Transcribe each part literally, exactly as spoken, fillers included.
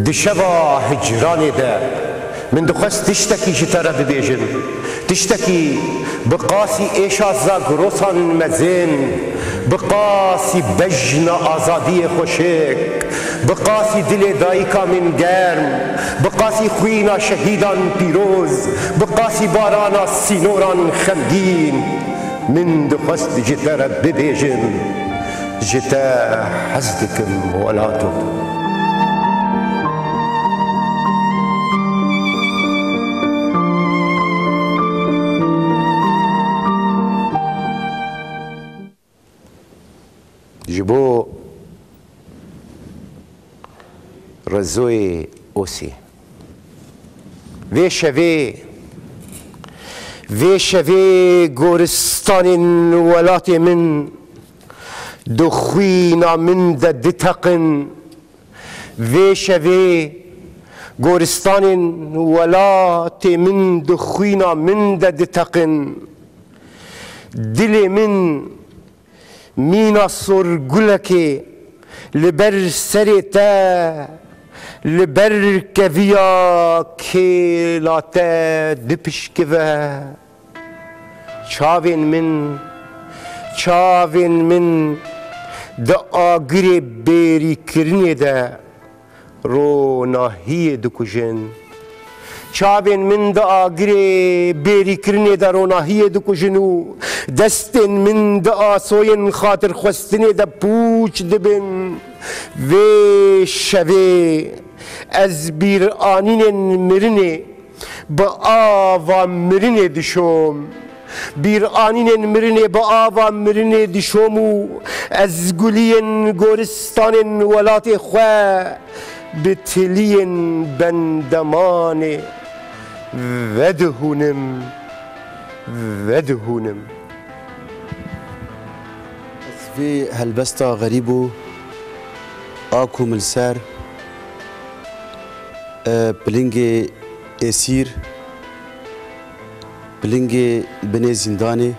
Di şeva hicranê de min dixwest tiştekî ji te re bibêjim. Tiştekî bi qasî êşa zagrosan mezin, bi qasî bejna azadiyê xweşik, bi qasî dilê dayika min germ, bi qasî xwîna şehîdan pîroz, bi qasî barana sînoran xemgîn, min dixwest ji te re bibêjim. Ji te hez dikim welato. Ji bo Rezoyê Osê. Vê şevê, vê şevê goristanên welatê min di xwîna min de diteqin. Vê şevê goristanên welatê min di xwîna min de diteqin. Dilê min mîna sorgulekê li ber serê te, li ber keviya kêla te dipişkive. Çavên min, çavên min di agirê bêrîkirinê de ronahiyê dikujin. Çavên min di agirê bêrîkirinê de ronahiyê dikujin û destên min di asoyên xatirxwestinê de pûç dibin. Vê şevê ez bîranînên mirinê bi ava mirinê dişom. Bîranînên mirinê bi ava mirinê dişom û ez guliyên goristanên welatê xwe bi tiliyên bendemanê vedihûnim, vedihûnim. Ez vê helbesta Xerîbo a ku min li ser, e, pilingê êsîr, pilingê binê zîndanê,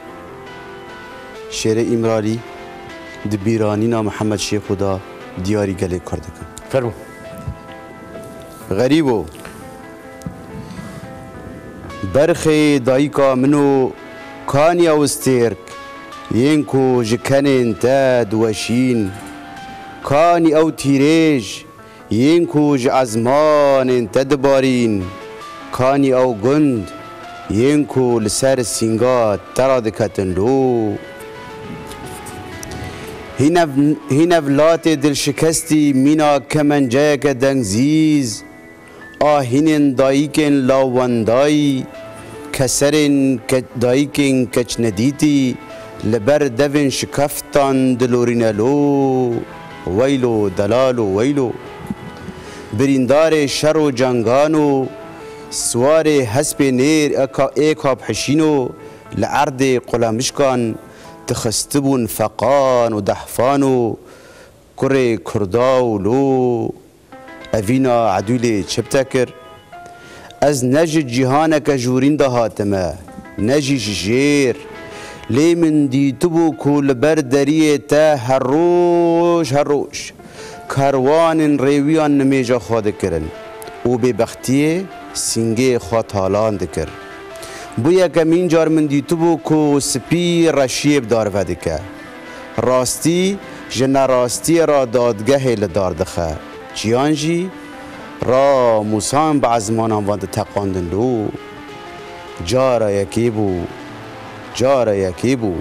Şêrê Îmralî di bîranîna Mihemed Şêxo de diyarî gelê Kurd dikim. Fermo. Xerîbo. Berxê dayika min û kanî ew stêrk yên ku ji kenên te diweşîn, kanî ew tîrêj yên ku ji ezmanên te dibarîn, kanî ew gund yên ku li ser sînga te radiketin lo. Hîn ev, hîn ev latê dilşikestî mîna kemenceyeke dengzîz, a hînên dayikên lawendayî, keserên ke-, dayikên keçnedîtî li ber devên şikeftan dilorîne lo. Weylo, delalo, weylo. Birîndarê şer û cengan û siwarê hespê nêr eka-, ê kapxişîno li erdê qulemişkan dixistibûn feqan û dehfan û kurê kurda û lo. Evîna Edûlê çi bi te kir? Ez ne ji cîhaneke jûrîn de hatime, ne jî ji jêr. Lê min dîtibû ku li ber deriyê te her roj, her roj kerwanên rêwiyan nimêja xwe dikirin û bêbextiyê sîngê xwe talan dikir. Bû yekemîn car min dîtibû ku spî reşiyê bi dar vedike. Rastî ji nerastiyê re dadgehê li dar dixe. Çiyan jî ramûsan bi ezmanan van diteqandin lo. Cara yekê bû, cara yekê bû.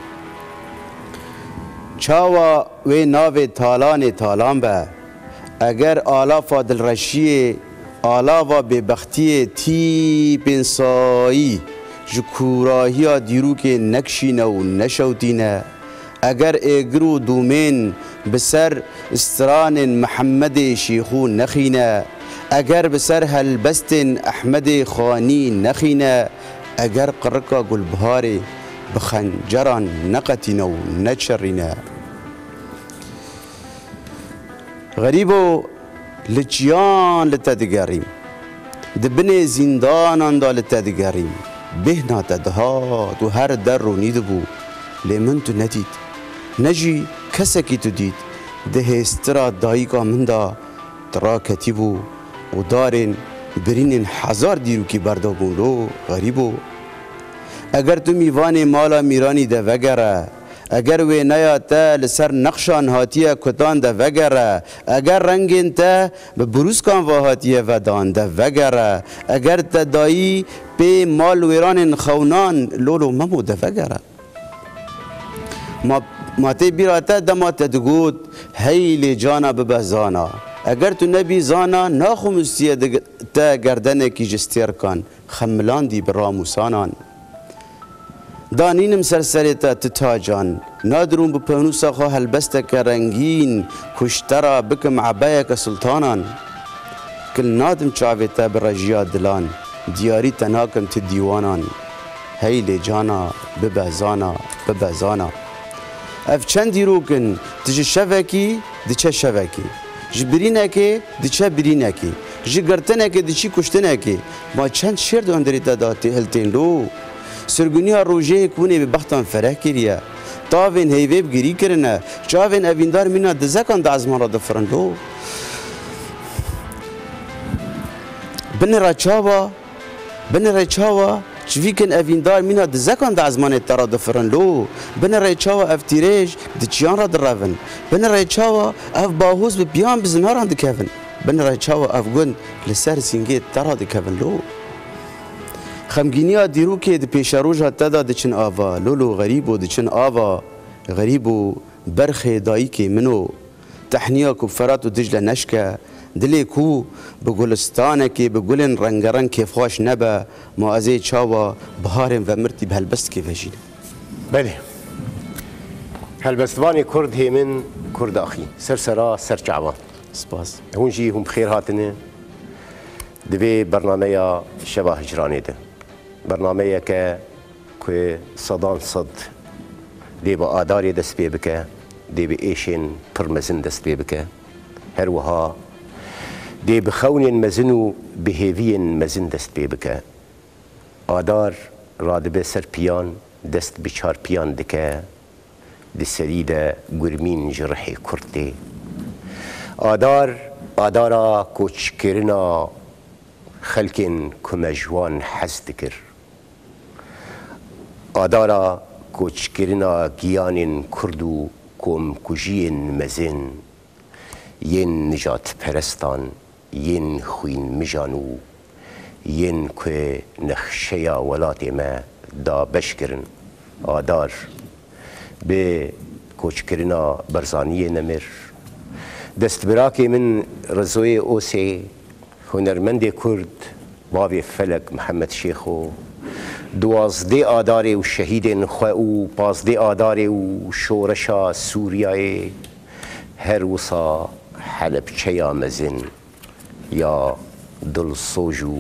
Çawa wê navê talanê talan be? Eger alafa dilreşiyê, alava bêbextiyê tîpên sayî ji kûrahiya dîrokê nekişîne û neşewtîne, eger êgir û dûmên bi ser stranên Mihemedê Şêxû nexîne, eger bi ser helbestên Ehmedê Xanî nexîne, eger qirika Gulbiharê bi xenceran neqetîne û neçerîne. Xerîbo, li çiyan li te digerîm. Di binê zîndanan de li te digerîm. Bêhna te dihat û her der ronî dibû. Lê min tu nedît. Ne jî kesekî tu dît. Di hêstira dayika min de tu raketîbû. û darên birînên hezar dîrokî berdabûn lo, xerîbo. Eger tu mîvanê mala mîranî de vegere, eger wêneya te li ser nexşan hatiye kutan de vegere, eger rengên te bi brûskan ve hatiye vedan de vegere, eger te dayî pê mal wêranên xewnan lolo memo de vegere. Ma, ma tê bîra te dema te digot, hey lê cana bibe zana. Eger tu nebî zana, naxumustiye dig-, te gerdenekî ji stêrkan, xemilandî bi ramûsanan. Danînim ser serê te tu tacan, nadirûm bi pewnûsa xwe helbesteke rengîn, ku ji te ra bikim ebeyeke sultanan. Kil nadim çavê te bi rejiya dilan, diyarî te nakim ti dîwanan. Hey lê cana, bibe zana, bibe zana. Ev çend dîrok in, tu ji şevekî diçe şevekî, ji birînekê diçe birînekî, ji girtinekê diçî kuştinekê. Ma çend şêr di hundirê te de tê hiltên lo? Sirgûniya rojê ku hûnê bi bextan fereh kiriye. Tavên heyvê bi girî kirine, çavên evîndar mîna dizekan di ezman re difirin lo. Binira çawa, binirê çawa çivîkên evîndar mîna dizekan di ezmanê te re difirin lo? Binirê çawa ev tîrêj di çiyan re direvin? Binirê çawa ev bahoz bi piyan bi zinaran dikevin? Binirê çawa ev gund li ser sîngê te re dikevin lo? Xemgîniya dîrokê di pêşeroja te de diçin ava, lolo xerîbo diçin ava, xerîbo berxê dayikê min o. Tehniya ku bi Ferat û Dicle neşke, dilê ku bi gulistanekê bi gulên rengereng kêfxweş nebe, ma ez ê çawa biharên vemirtî bi helbestkê vejînim? Belê. Helbestvanê Kurd Hêmin Kurdaxî. Ser sera ser çavan. Spas. Hûn jî hûn bi xêr hatine. Di vê bernameya Şeva Hicranê de. Bernameyeke ku sedan sed dê bi adarê dest pê bike, dê bi êşên pir mezin dest pê bike. Her wiha dê bi xewnên mezin û bi hêviyên mezin dest pê bike. Adar radibe ser piyan, dest bi çar piyan dike, di serî de gurmîn ji rihê Kurd tê. Adar, adara koçkirina xelkên ku me ji wan hez dikir. Adara koçkirina giyanên Kurd û komkujiyên mezin yên nijadperestan, yên xwînmijan û yên ku nexşeya welatê me dabeş kirin. Adar bi koçkirina Barzaniyê nemir. Destbirakê min Rizoyê Osê, hunermendê Kurd, bavê Felek Mihemed Şêxo, duwazdeh Adarê û şehîdên xwe û pazdeh Adarê û şoreşa Sûriyayê, her wisa Helebçeya mezin ya dilsoz û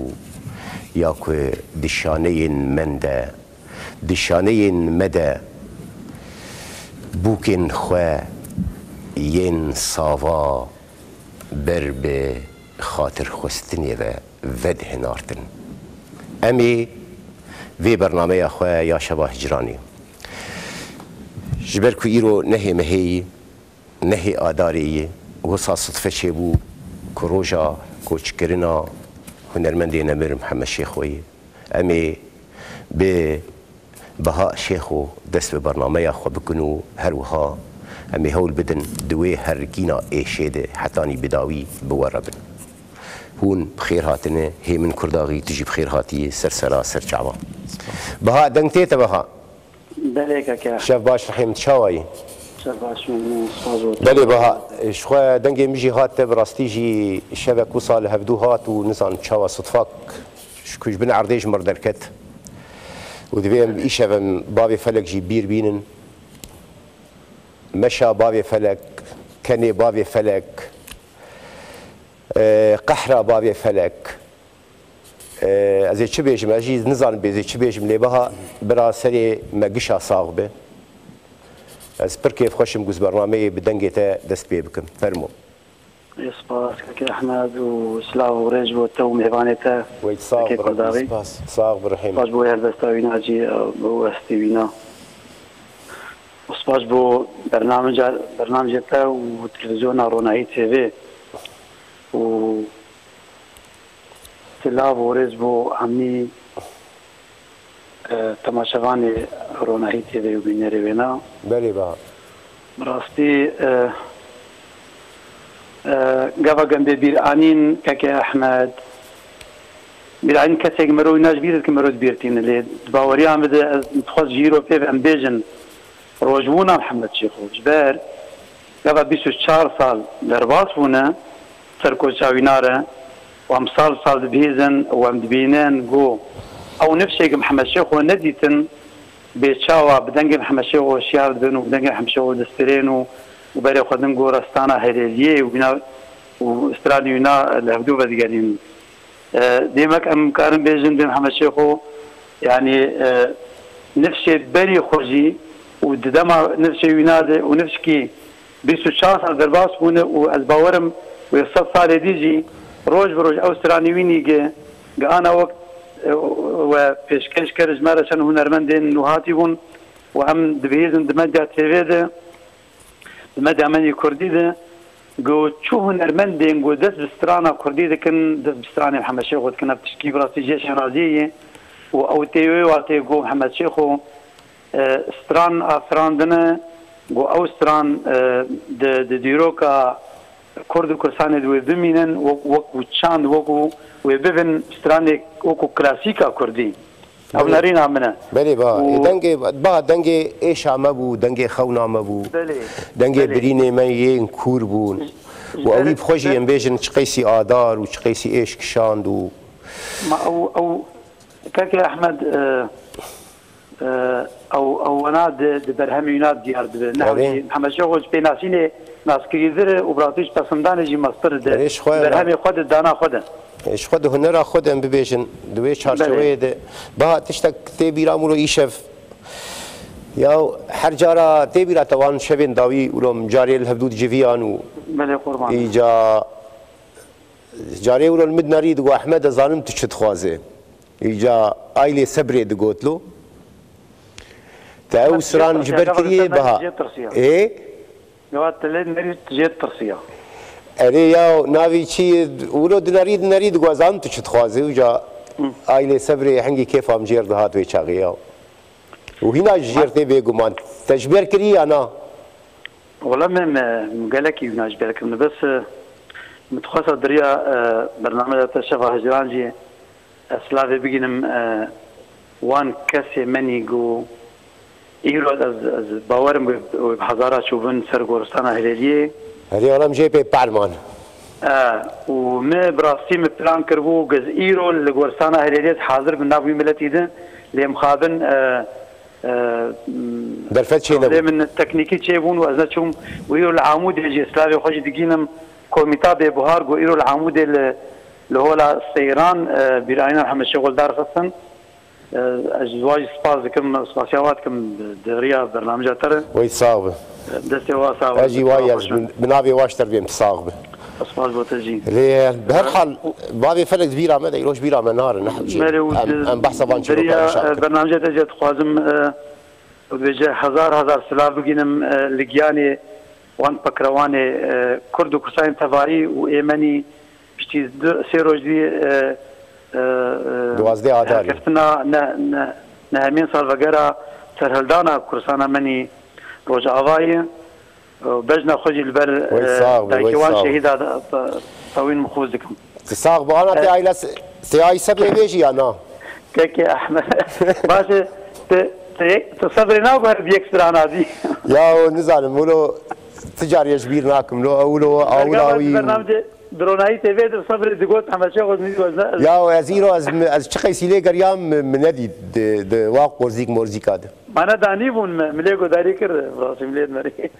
ya ku di şaneyên men de, di şaneyên me de bûkên xwe yên sava ber bi xatirxwestinê ve vedihinartin. Em ê vê bernameya xwe ya Şeva Hicranê, ji ber ku îro nehê mehê yî, nehê Adarê yî, wisa sidfe çêbû ku roja koçkirina hunermendê nemir Mihemed Şêxo yî. Em ê bi Beha Şêxo dest bi bernameya xwe bikin û her wiha em ê hewl bidin di wê hergîna êşê de hetanî bi dawî bi we re bin. Hûn bi xêr hatine, Hêmin Kurdaxî, tu jî bi xêr hatiyê, ser sera ser çavan. Beha, deng tê te Beha? Belê keke. Şev baş Rehîm, çawa yî? Şev baş Memnûn, spas û Belê Beha, ji xwe dengê min jî hat te, bi rastî jî şevek wisa li hevdû hat û nizanim çawa sidfak ji ku ji bin erdê ji mir derket. Û divê em îşev em bavê Felek jî bîr bînin. Meşa bavê Felek, kenê bavê Felek, e, qehra bavê Felek. E, ez ê çi bêjim? Ez jî nizanim bê ez ê çi bêjim, lê Beha bira serê me gişa sax be. Ez pir kêfxweş im ku ez bernameyê bi dengê te dest pê bikim. Fermo. Ê spas, Keke Ehmed, û silav û rêz bo te û mêvanê te, Weyt, sax Keke bi Rebî, Kurdaxî. Spas. Sax bi Rehîm. Spas bo helbesta wîna jî, bo hestê wîna. Û spas bo bernamija, bernamijê te û televîzyona Ronahî T V. Û Silav û rêz bo hemî, e, temaşevanê Ronahî T V û bînerê wêna. Belê ba. Bi rastî, e, e, gava em bê bîr anîn, keke Ehmed. Bîr anîn kesek mero wîna ji bîr dikin, mero dibîrtîne. Lê di baweriya min de ez dixwest ji îro pê ve em bêjin rojbûna Mihemed Şêxo. Ji ber gava bîst û çar sal derbas bûne, ser koça wîna re û em sal sal dibihîzin û em dibînin ku ew nifşê ku Mihemed Şêxo nedîtin, bê çawa bi dengê Mihemed Şêxo şiyar dibin û bi dengê Mihemed Şêxo distêrên û, û berê xwe din ku restana Herêliyê û wîna û stranê wîna li hevdû vedigerînin. E, demek em karin bêjin dê Mihemed Şêxo, yanî, e, nifşê berî xwe jî û di dema nifşê wîna de û nifşkî bîst û çar sal derbas bûne û ez bawerim wê sed salê dî jî roj bi roj ew stranê wî nî gi, gi ana wek, e, we pêşkêş kir ji me re çend hunermendên nû hatî bûn û em dibihîzin di medya T V de, di medya me yê kurdî de, ku çi hunermendên ku dest bi strana kurdî dikin, dest bi stranê Mihemed Şêxo dikin, ev tişkî bi rastî jê şêraziyê ye û ew tê wê watê ku Mihemed Şêxo e, stran afirandine, ku ew stran, e, di, di dîroka Kurd û Kurdistanê de wê bimînin, wek, wekû çand, wekû wê bibin stranê wekû klasîka Kurdî. Ew Belê. nerîna min e. Belê ba, Û ê dengê, ba dengê êşa me bû, dengê xewna me bû. Belê. Dengê Belê. birînê me yên kûr bûn. Ji Û ber, ewî bi xwe jî ber em bêjin çi qeysî adar û çi qeysî êş kişand û Ma ew, ew, keke Ehmed, e, e, ew, ew wana di, di berhemê wîna diyar dibe. Nehewcî Erê. Mihemed Şêxo ji pênasînê naskirîdir e û bi rastî ji pesindanê jî mestir e di, Erê, ji xwe di berhemê xwe de, dana xwe de. E, ji xwe di hunera xwe de em bibêjin, di wê çarçeweyê Belê. de. Baha tiştek tê bîra min û îşev. Ya her cara tê bîra te wan şevên dawî û carê li hevdû diciviyan û Belê qurban. îca Carê wilo li min dinarî digo, Ehmed, ez zanim tu çi dixwazê. Îca aylê sebrê digot lo. Te ew Gava siran ji ber tirsiya, gava kiriyê, biha. Jê tirsiya. Ê? Gava te lê dinarî jê tirsiya. Erê ya, navî çi, wilo dinarî, dinarî digo, ez zanim tu çi dixwazê. Îca Hı. aylê sebrê hingî kêfa min jêr dihat wê çaxê ya. Û hîna ji jêr tê bêguman. Te ji ber kirî ya na? Wela me, me, me gelekî wina ji ber kirine. Bes, e, min dixwesta diriya, e, bernameya te şeva hicran jî ez silavê bigînim, e, wan kesê menî ku îro ez, ez bawerim wê, wê bi hezara çûbin ser goristana Hilêliyê. Herê olam jê pê perman. E, û me bi rastî me plan kiribû ku ez îro li goristana Hilêliyê hazir bin nav wî miletî de lê mixabin, e, e, Derfet çênebû. Problemên teknîkî çêbûn û ez neçûm. Û îro li Amûdê jî silavê xwe jî digînim komîta bêbuhar ku îro li Amûdê li, li hola seyran, e, bîranîna Mihemed Şêxo li dar xistin. E, ez ji wan jî spas dikim, spasiya wan dikim di riya bernamêja te re. Wey sax be. Destê wa sax be. Ez jî wayî ez bi, bi navê wa ji te re bêm, tu sax be. Spas bo te jî. Lê, bi her hal, bavê felek di bîra me de, îro ji bîra me narin, ne hewce. Belê, û Em, di, em behsa van çîrokan diriya, nişan e, dikin. Bernamêja te jî dixwazim, e, û dibêje hezar hezar silav bigînim, e, li giyanê wan pekrewanê, e, Kurd û Kursanên tevayî û ê menî piştî du, sê roj dî, e, e, e, Duwazdeh Adarê. Derkeftina ne, ne, nehemîn salvegera serhildana Kursana menî Rojavayê. Bejna xwe jî li ber, Wey e, sax be, dayikê wey wan sax be. şehîda de, e, tewîn min xûz dikim. Tu sax be, ana tê E, ayla se-, tê ay sebrê bê jî ya na? Kekê Ehmed. Baş e, tu, tu, tu sebrê naguher bi yek strana dî. Ya, o nizanim, wilo ti carî ji bîr nakim, lo, ewlo, awla Bergama wî. Bernamecê Dronayî T V de sebrê digot, Ehmed Şêxo nî wezne. Ya, o ez îro, ez, ez çi qeysî lê geriyam, mi, mi nedî di, di wa qorzîk morzîka de. Mana danî bûn me, milê godarî kir, Rasim lê dinarî.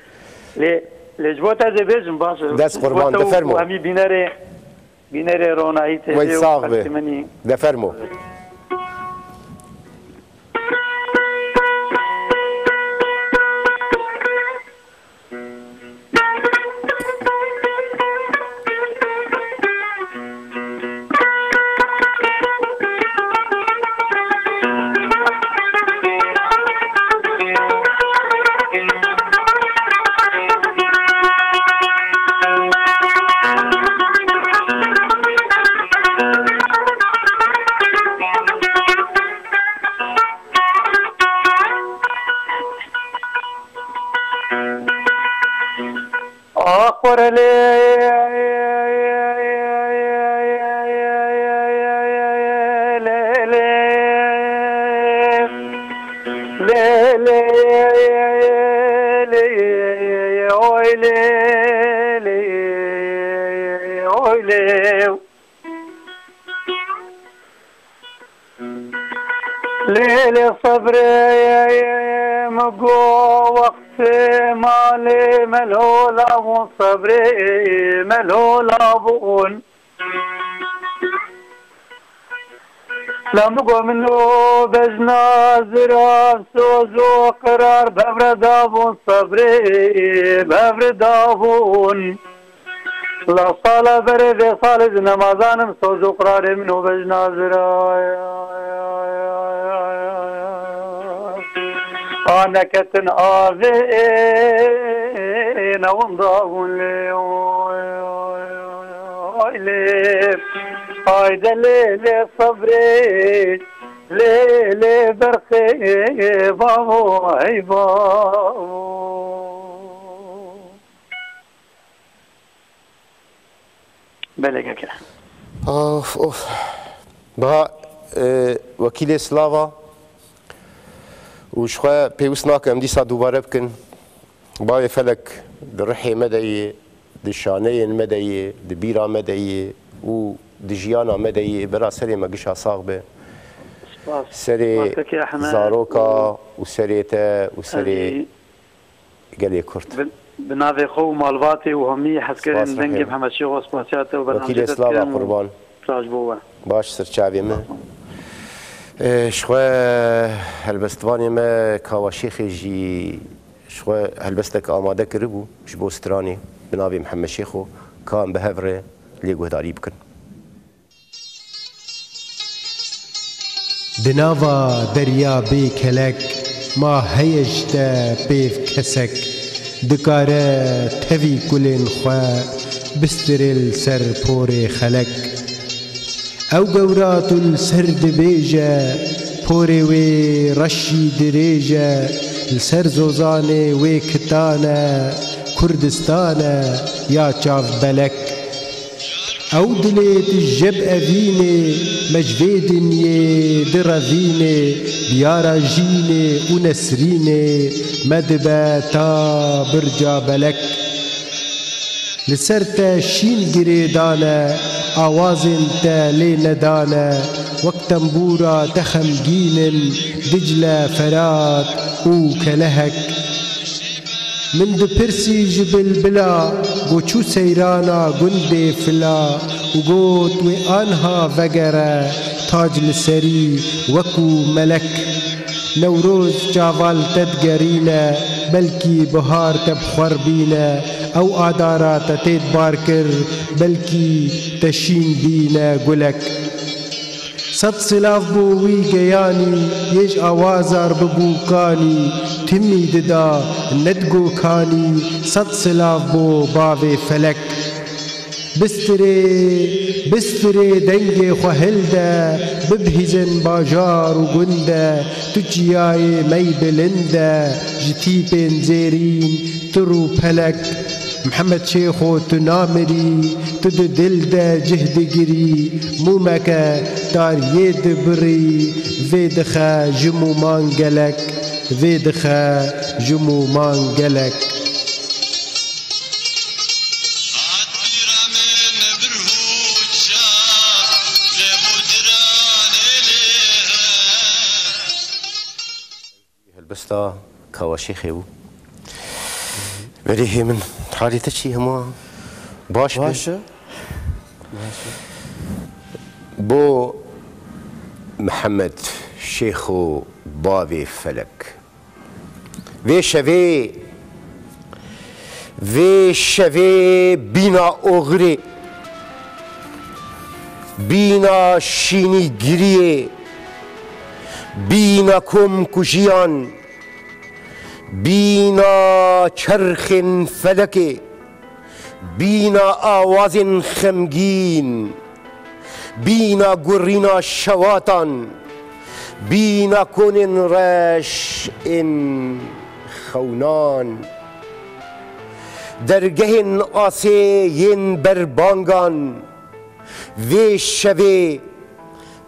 Lê, lê ji bo te zê bêjim, baş e. Dest qurban, Bo te û defermo. Hemî bînerê, bînerê Ronahî T V Wey û sax be. xelkê min î. Defermo. Lê lê sebrê min got wextê malê melhola bûn, sebrê melhola bûn. La min got min û bejna ziran soz û qerar bevreda bûn, sebrê bevreda bûn. La sala berê vê salê ji nemazanim soz û qirarê min û bejna zira. A neketin avê ne winda hûn lê. Ay lê, ay de lê lê sebrê, lê lê berxê bavo, hey bavo. Belê keke. Of, of. Biha, e, wekîlê silava û ji xwe pêwist nake em dîsa dubare bikin. Bavê Felek di rihê me de yê, di şaneyên me de yê, di bîra me de yê û di jiyana me de yê. Bera serê me gişa sax be. Spas. Serê Spas keke Ehmed zaroka û û serê te û serê Ezî. Gelê Kurd. Bi, bi navê xwe û malbatê û hemî hezkerên Spas dengê rehîm. Mihemed Şêxo spasiya te û Wekîlê bernameyê te Slava dikim û qurban. Raj bo we. Baş sir çavê min. Spas. Ee, ji xwe helbestvanê me Kawa Şêxê jî ji xwe helbestek amade kiribû ji bo stranê bi navê Mihemed Şêxo, ka em bi hev re lê guhdarî bikin. Di nava derya bê kelek, ma heye ji te pêv kesek, dikare tevî kulên xwe bistirê li ser porê xelek. Ew gewra tu li ser dibêje, porê wê reşî dirêj e, li ser zozanê wê kitane, Kurdistan e ya çav belek. Ew dilê tu jeb evînê, me ji vê dinyê direvînê, biyara Jînê û Nesrînê me dibe ta birca belek. Li ser te şîn girê dane, awazên te lê nedane, wek tembûra te xemgîn in, Dicle, Ferat û Kelehek. Min dipirsî ji bilbila, go çû seyrana gundê fila û got, wê anha vegere, tac li serî wekû melek. Newroz çaval te digerîne, belkî bihar te bi xwe re bîne, ew adara te tê bar kir, belkî te şîn bîne gulek. Sed silav bo wî geyanî, yê ji awazar bibû kanî, timî dida, nedigo kanî, sed silav bo bavê felek. Bistirê, bistirê dengê xwe hilde, bibihîzin bajar û gund e, tu çiyayê me yî bilind e, ji tîpên zêrîn tu rûpelek. Mihemed Şêxo tu namirî, tu di dil de cih digirî, mûmeke tariyê dibirî, vê dixe ji mûman gelek, vê dixe ji mûman gelek. Helbesta Kawa Şêxê bû. Berê hê min, halê te çi, hema baş be? Baş e. Baş e. Bo Mihemed Şêxo bavê felek. Vê şevê, vê şevê bîna oxirê, bîna şînîgiriyê, bîna komkujiyan, bîna çerxên felekê, bîna awazên xemgîn, bîna gurîna şewatan, bîna konên reş ên xewnan, dergehên asê yên berbangan, vê şevê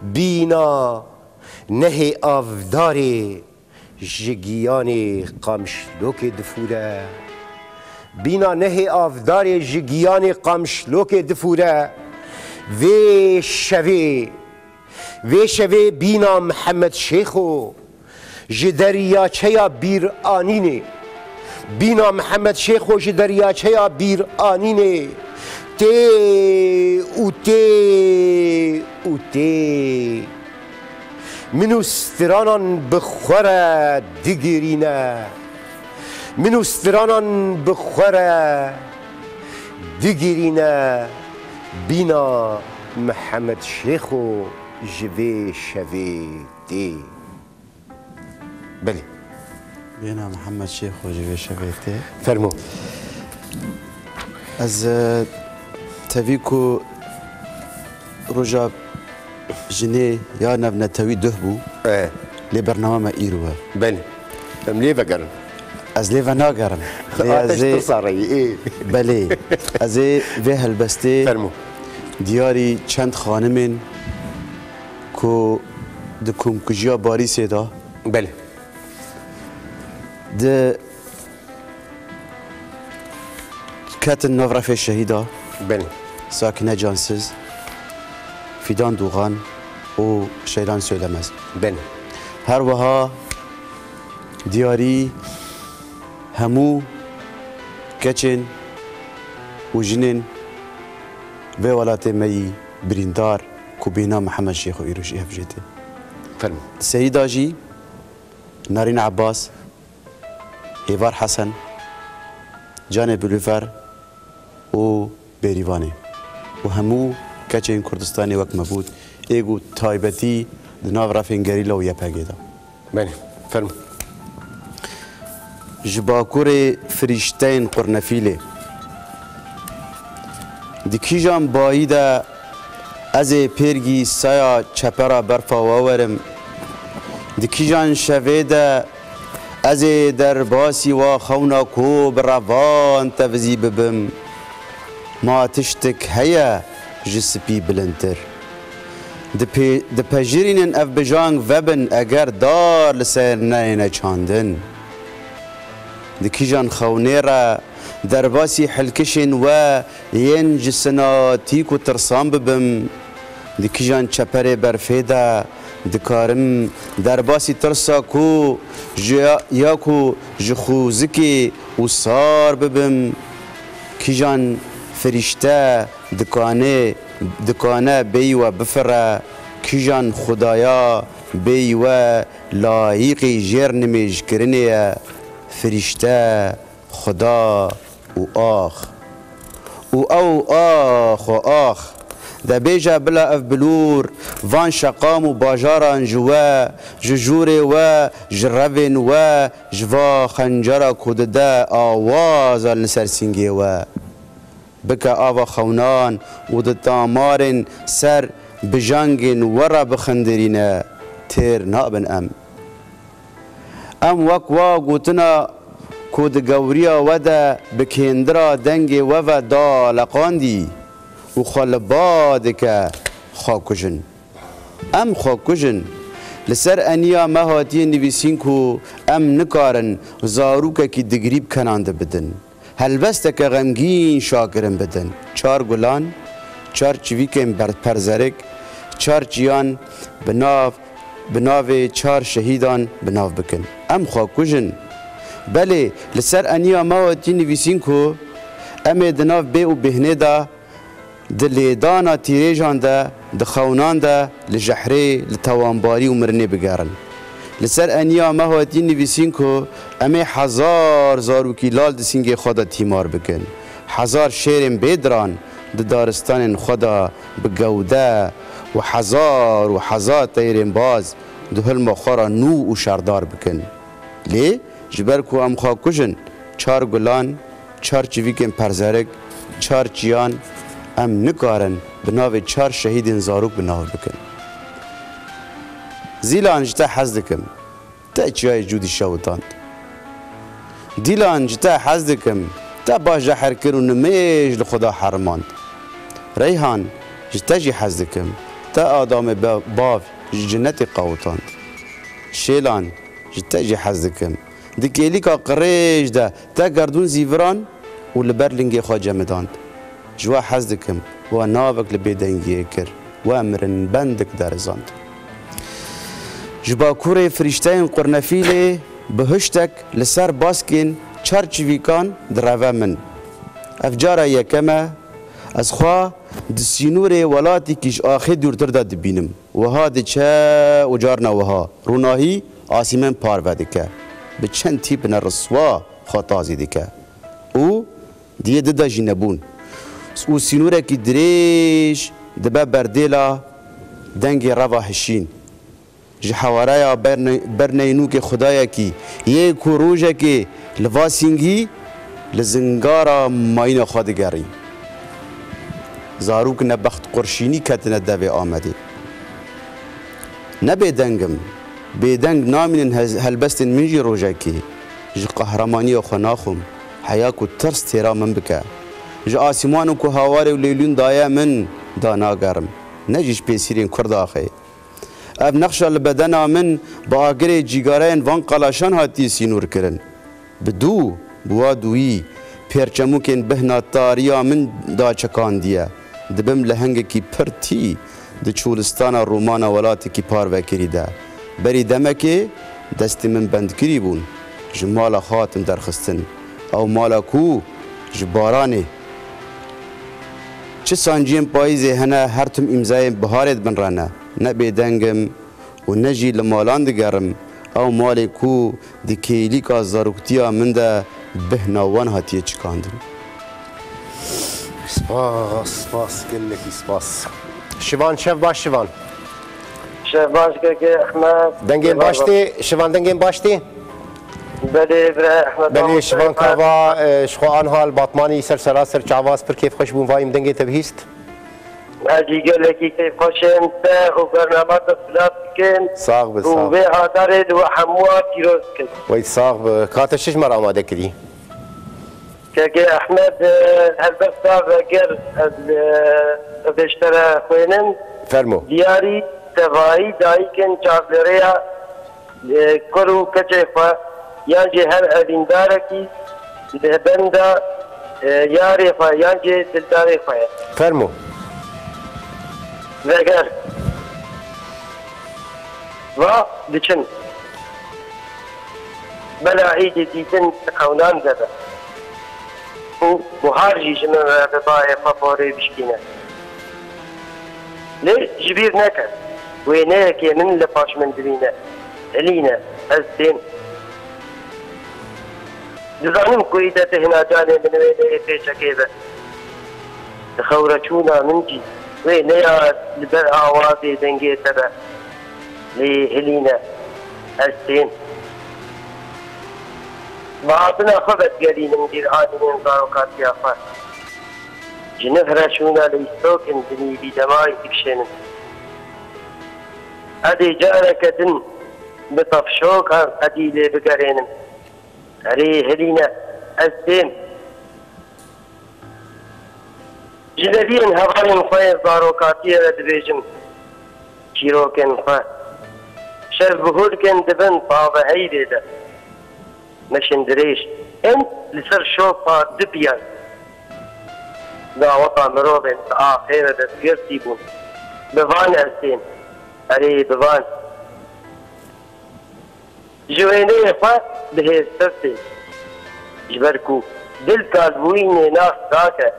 bîna nehê avdarê ji giyanê Qamişlokê difûre. Bîna nehê avdarê ji giyanê Qamişlokê difûre. Vê şevê Vê şevê bîna Mihemed Şêxo ji deryaçeya Bîr Anînê. Bîna Mihemed Şêxo ji deryaçeya Bîr Anînê tê û tê û tê. Min û stranan bi xwe re digirîne. Min û stranan bi xwe re digirîne. Bîna Mihemed Şêxo ji vê şevê tê. Belê. Bîna Mihemed Şêxo ji vê şevê tê. Fermo. Ez, e, tevî ku roja jinê ya navnetewî duh bû. E. Lê bername me îro e. Belê. Em lê vegerin. Ez lê venagerim. Lê ez Ateş ê tirsa reyî, ê. Belê. Ez ê vê helbestê Fermo. Diyarî çend xanimên ku di komkujiya Barîsê de Belê. di ketin nav refê şehîda Belê. Sakine Cansiz, Fidan Doğan û Şeylan Söylemez. Belê. Her wiha diyarî hemû keçên û jinên vê welatê me yî birîndar ku bîna Mihemed Şêxo îro ji hev jê tê. Fermo. Di serî de jî Narîn Ebbas, Hêvar Hesen, Canê Bilûfer û Bêrîvanê û hemû keçên Kurdistanê wek me got, ê ku taybetî di nav refên gerîla û Y P G de. Belê, fermo. Ji bakurê firîşteyên qurnefîlê. Di kîjan bayî de ez ê pêrgî saya çepera berfa we werim? Di kîjan şevê de ez ê derbasî wa xewna ku bi revan tevizî bibim? Ma tiştek heye ji spî bilindtir? Dipê-, dipejirînin ev bijang vebin eger dar li ser neyêne çandin. Di kîjan xewnê re derbasî hilkişên we yên ji sinatîk û tirsan bibim? Di kîjan çeperê berfê de dikarim derbasî tirsa ku ji ya, ya ku ji xûzikê û sar bibim? Kîjan firîşte dikane, dikane bêyî we bifire? Kîjan xwedaya bêyî we layîqî jêr nimêjkirinê ye? Firîşte, Xuda û ax. Û ew ax û ax. De bêje bila ev bilûr van şeqam û bajaran ji we, ji jûrê we, ji revên we, ji va xencera ku dide awaza li ser sîngê we. Bike ava xewnan û di damarên ser bijangên we re bixindirîne, têr nabin em. Em wek wa gotina ku di gewriya we de bi kêndira dengê we ve daleqandî û xwe li ba dike, xwe kujin. Em xwe kujin. Li ser eniya me hatiye nivîsîn ku em nikarin zarokekî digirî bi kenan de bidin. Helbesteke xemgîn şakirin bidin. Çar gulan, çar çivîkên ber-, perzerik, çar çiyan bi nav, bi navê çar şehîdan bi nav bikin. Em xwe kujin. Belê, li ser eniya me hatî nivîsîn ku em ê di nav bê û bêhnê de, di lêdana tîrêjan de, di xewnan de, li jehrê, li tewanbarî û mirinê bigerin. Li ser eniya me hatî nivîsîn ku em ê hezar zarokî lal di sîngê xwe de tîmar bikin. Hezar şêrên bêdiran di daristanên xwe de bi gewde û hezar û hezar teyrên baz di hilma xwe re nû û şerdar bikin. Lê ji ber ku em xwe kujin, çar gulan, çar çivîkên perzerik, çar çiyan, em nikarin bi navê çar şehîdên zarok bi nav bikin. Zîlan, ji te hez dikim. Te çiyayê Cûdî şewitand. Dîlan, ji te hez dikim. Te baş jehr kir û nimêj li Xuda herimand. Reyhan, ji te jî hez dikim. Te Adamê be-, bav ji cinetê qawitand. Şêlan, ji te jî hez dikim. Di kêlîka qirêj de te gerdûn zîviran û li ber lingê xwe cemidand. Ji we hez dikim, we navek li bêdengiyê kir, we mirin bendik derizand. Ji bakurê firîşteyên qurnefîlê bihuştek li ser baskên çar çivîkan direve min. Ev cara yekem e, ez xwe di sînorê welatekî ji axê dûrtir de dibînim. Wiha diçe û carna wiha. Rûnahî asîmen parve dike. Bi çend tîpine riswa xwe tazî dike. Û di yê di de jî nebûn. Û sînorekî dirêj dibe berdêla dengê reva hişîn. Ji hewareya berne-, berneynûkê Xwedayekî yê ku rojekê li va sîngî li zingara mayîna xwe digerî. Zarok nebextqurşînî ketine devê Amedê. Ne bêdeng im, bêdeng namînin hez-, helbestên min jî rojekê. Ji qehremaniyê xwe naxwim, heya ku tirs têra min bike. Ji asîmanê ku hawarê û lêlûn daye min, danagerim. Ne jî ji pêsîrên Kurdaxê. Ev nexşa li bedena min bi agirê cîgareyên van qalaşan hatiye sînorkirin. Bi dû, bi wa dûyî, pêrçemûkên bihna tariya min daçikandiye. Dibim lehengekî pir tî di çolistana romana welatekî parvekirî de. Berî demekê destê min bendkirî bûn. Ji mala xwe hatim derxistin. Ew mala ku ji baranê, çi sanciyên payîzê hene, her tim îmzayên biharê di bin re ne. Ne bêdeng im û ne jî li malan digerim. Ew malê ku di kêlîka zaroktiya min de bihna wan hatiye çikandin. Spas, spas, gelekî spas. Şivan, şev baş Şivan. Şev baş keke Ehmed. Dengên baş tê, Şivan, dengên baş tê? Belê, bira Ehmed. Belê, Şivan Kava, e, ji xwe anha li Batmanî ser sera ser çava, ez pir kêfxweş bûm, vayîm dengê te bihîst. Ez jî gelekî kêfxweş im, te û bernama te silav dikim. Sax bi, û sax. Vê adarê li we hemûa pîroz dikim. Wey sax bi. Ka te çi ji me re amade kirî? Kekê Ehmed, e, helbesta veger ez, e, ez ê ji te re xwênim. Fermo. Diyarî tevayî dayikên çavdêrê ya, e, kur û keçê xwe, yan jî her evîndarekî di benda, e, yarê xwe yan jî dildarê xwe ye. Fermo. Veger. Va diçin. Bela êdî dîtin di qewnan de be. Û buhar jî ji min re bi bayê xwe porê bişkîne. Lê ji bîr neke, wêneyekê min li paş min dimîne. Hilîne, ez tên. Dizanim ku îde bêhna canê min wêneyê pêçekê be. Di xewreçûna min jî wêneya li ber awazê dengê te be. Lê hilîne, ez tên. Bi hatina xwe vedigerînim bîranînên zarokatiya xwe. Ji nihre şûna leystokin dinî bîdemayî dikişênim. Edê careke din bi tefşoka qedî lê bigerênim. Erê, hilîne, ez tên. Ji neviyên hevalên xwe yên zarokatiyê re dibêjim, çîrokên xwe. Şev bihurkên dibin paveheyvê de. Meşin dirêj, em li ser şopa du piyan. Daweta mirovên di axê re destgirtî bûn. Bi van ez tên. Erê, bi van. Ji wêneyê xwe bi hêztir tê. Ji ber ku dil kalbûyînê nas dake.